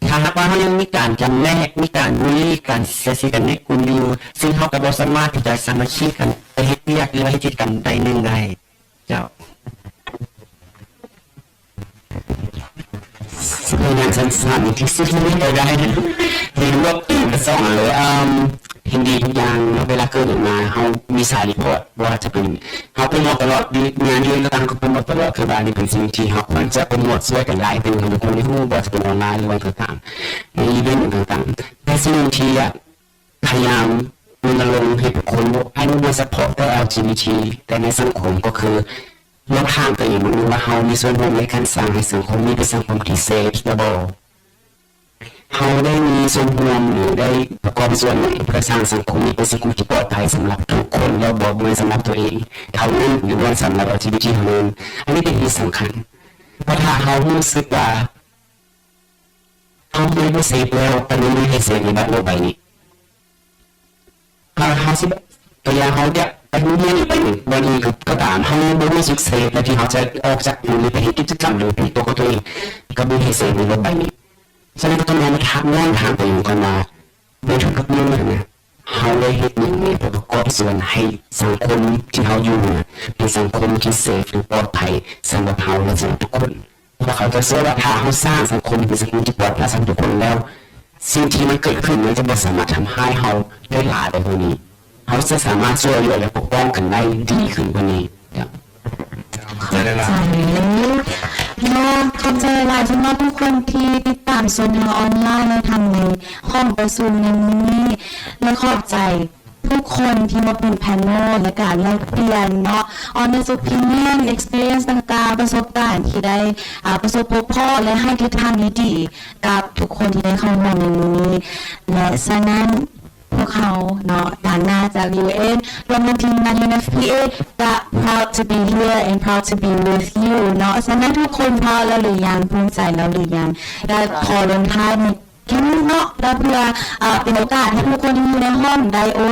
ຖ້າຫາກວ່າເຮົາຍັງມີການຈຳແນກ ມີການບູລີ ການສຽດສີກັນໃນກຸ່ມຢູ່ ຊຶ່ງເຮົາກໍບໍ່ສາມາດທີ່ຈະສາມັກຄີກັນໄປເຮັດວຽກ ຫຼືວ່າເຮັດກິດຈະກຳໃດໜຶ່ງໄດ້. ເຈົ້າ ສະເພາະຢ່າງສັ້ນໆທີ່ສຸດເທົ່າທີ່ໄດ້ ເຫັນວ່າເປັນກະສອງເລີຍ ເຫັນດີທຸກຢ່າງເນາະ. ເວລາເກີດຫຍັງມາ ເຮົາມີສາຍຣີພອດ ບໍ່ວ່າຈະເປັນ ເຮົາໂປຣໂມດຕະຫຼອດ ງານອີເວັນຕ່າງໆ ເຮົາກໍໂປຣໂມດຕະຫຼອດ. ຄືວ່ານີ້ເປັນສິ່ງທີ່ເຮົາຄວນຈະໂປຣໂມດຊ່ວຍກັນຫຼາຍ ເປັນໃຫ້ທຸກຄົນໄດ້ຮູ້ ບໍ່ວ່າຈະເປັນອອນລາຍ ຫຼືວ່າຕ່າງໆ ໃນອີເວັນຕ່າງໆ. ແຕ່ສິ່ງທີ່ຢາກ ພະຍາຍາມລົນນະລົງໃຫ້ທຸກຄົນ ບໍ່ ອັນນີ້ບໍ່ສະເພາະແຕ່ ແອລຈີບີທີ ແຕ່ໃນສັງຄົມກໍຄື ລົອງຖາມຕົວເອງເບິ່ງວ່າ ເຮົາມີສ່ວນຮ່ວມໃນການສ້າງໃຫ້ສັງຄົມນີ້ເປັນສັງຄົມທີ່ເຊຟຫຼືບໍ່? ເຮົາໄດ້ມີສ່ວນຮ່ວມ ຫຼື ໄດ້ປະກອບສ່ວນຫຍັງເພື່ອສ້າງສັງຄົມນີ້ເປັນສັງຄົມທີ່ປອດໄພສຳລັບທຸກຄົນແລ້ວບໍ່? ບໍ່ແມ່ນສຳລັບຕົວເອງເທົ່ານັ້ນ ຫຼືວ່າສຳລັບ ແອລຈີບີທີ ເທົ່ານັ້ນ. ອັນນີ້ເປັນທີ່ສຳຄັນ ເພາະຖ້າເຮົາຮູ້ສຶກວ່າ ເຮົາເຮັດບໍ່ເສັດແລ້ວ ປະເດັນເຮັດເສັດໃນບັດໂລກໃບນີ້ ເຮົາ ເຮົາຊິ ຕົວຢ່າງເຮົາຢາກໄປໂຮງຮຽນ ຫຼື ໄປບ່ອນອື່ນກໍຕາມ ເຮົາຍັງບໍ່ຮູ້ສຶກເສັດ ແລ້ວທີ່ເຮົາຈະອອກຈາກຢູ່ ຫຼື ໄປເຮັດກິດຈະກຳ ຫຼື ເປັນຕົວຂອງຕົວເອງ ກໍບໍ່ເຮັດເສັດໃນໂລກໃບນີ້. ສະນັ້ນກໍຕ້ອງມາຖາມ ລອງຖາມຕົວເອງກ່ອນວ່າ ໃນທຸກໆມື້ນະ ເຮົາໄດ້ເຮັດຫຍັງແດ່ເພື່ອປະກອບສ່ວນໃຫ້ສັງຄົມທີ່ເຮົາຢູ່ນະ ເປັນສັງຄົມທີ່ເຊຟ ຫຼື ປອດໄພສຳລັບເຮົາ ແລະ ສຳລັບທຸກຄົນ? ເພາະເຂົາເຈົ້າເຊື່ອວ່າ ຖ້າເຮົາສ້າງສັງຄົມທີ່ເປັນສັງຄົມທີ່ປອດໄພສຳລັບທຸກຄົນແລ້ວ ສິ່ງທີ່ມັນເກີດຂຶ້ນມັນຈະບໍ່ສາມາດທຳຮ້າຍເຮົາໄດ້ຫຼາຍໄປກວ່ານີ້. ເຮົາຈະສາມາດຊ່ວຍເຫຼືອ ແລະ ປົກປ້ອງກັນໄດ້ດີຂຶ້ນກວ່ານີ້. ເຈົ້າ ຂອບໃຈຫຼາຍເນາະ ຂອບໃຈຫຼາຍສຳລັບທຸກຄົນທີ່ຕິດຕາມຊົມເຮົາອອນລາຍ ແລະ ທັງໃນຫ້ອງປະຊຸມໃນມື້ນີ້ ແລະ ຂອບໃຈ ທຸກຄົນທີ່ມາເປັນແພນເນວ ແລະ ການແລກປ່ຽນເນາະ honest opinion experience ຕ່າງໆ ປະສົບການທີ່ໄດ້ ອາ ປະສົບພົບພໍ້ ແລະ ໃຫ້ທິດທາງດີໆ ກັບທຸກຄົນທີ່ໄດ້ເຂົ້າຮ່ວມໃນມື້ນີ້ ແລະ ສະນັ້ນ ພວກເຮົາເນາະ ດ້ານໜ້າຈາກ ຢູເອັນ ລວມທັງທີມງານ ຢູເອັນເອັຟພີເອ ກະ proud to be here and proud to be with you ເນາະ. ສະນັ້ນ ທຸກຄົນພ້ອມແລ້ວຫຼືຍັງ? ພູມໃຈແລ້ວຫຼືຍັງ? ກະຂໍລົງທ້າຍໃນ ເນາະ ແລ້ວເພື່ອ ເອີ ເປັນໂອກາດໃຫ້ທຸກຄົນທີ່ຢູ່ໃນຫ້ອງໄດ້ໂອ້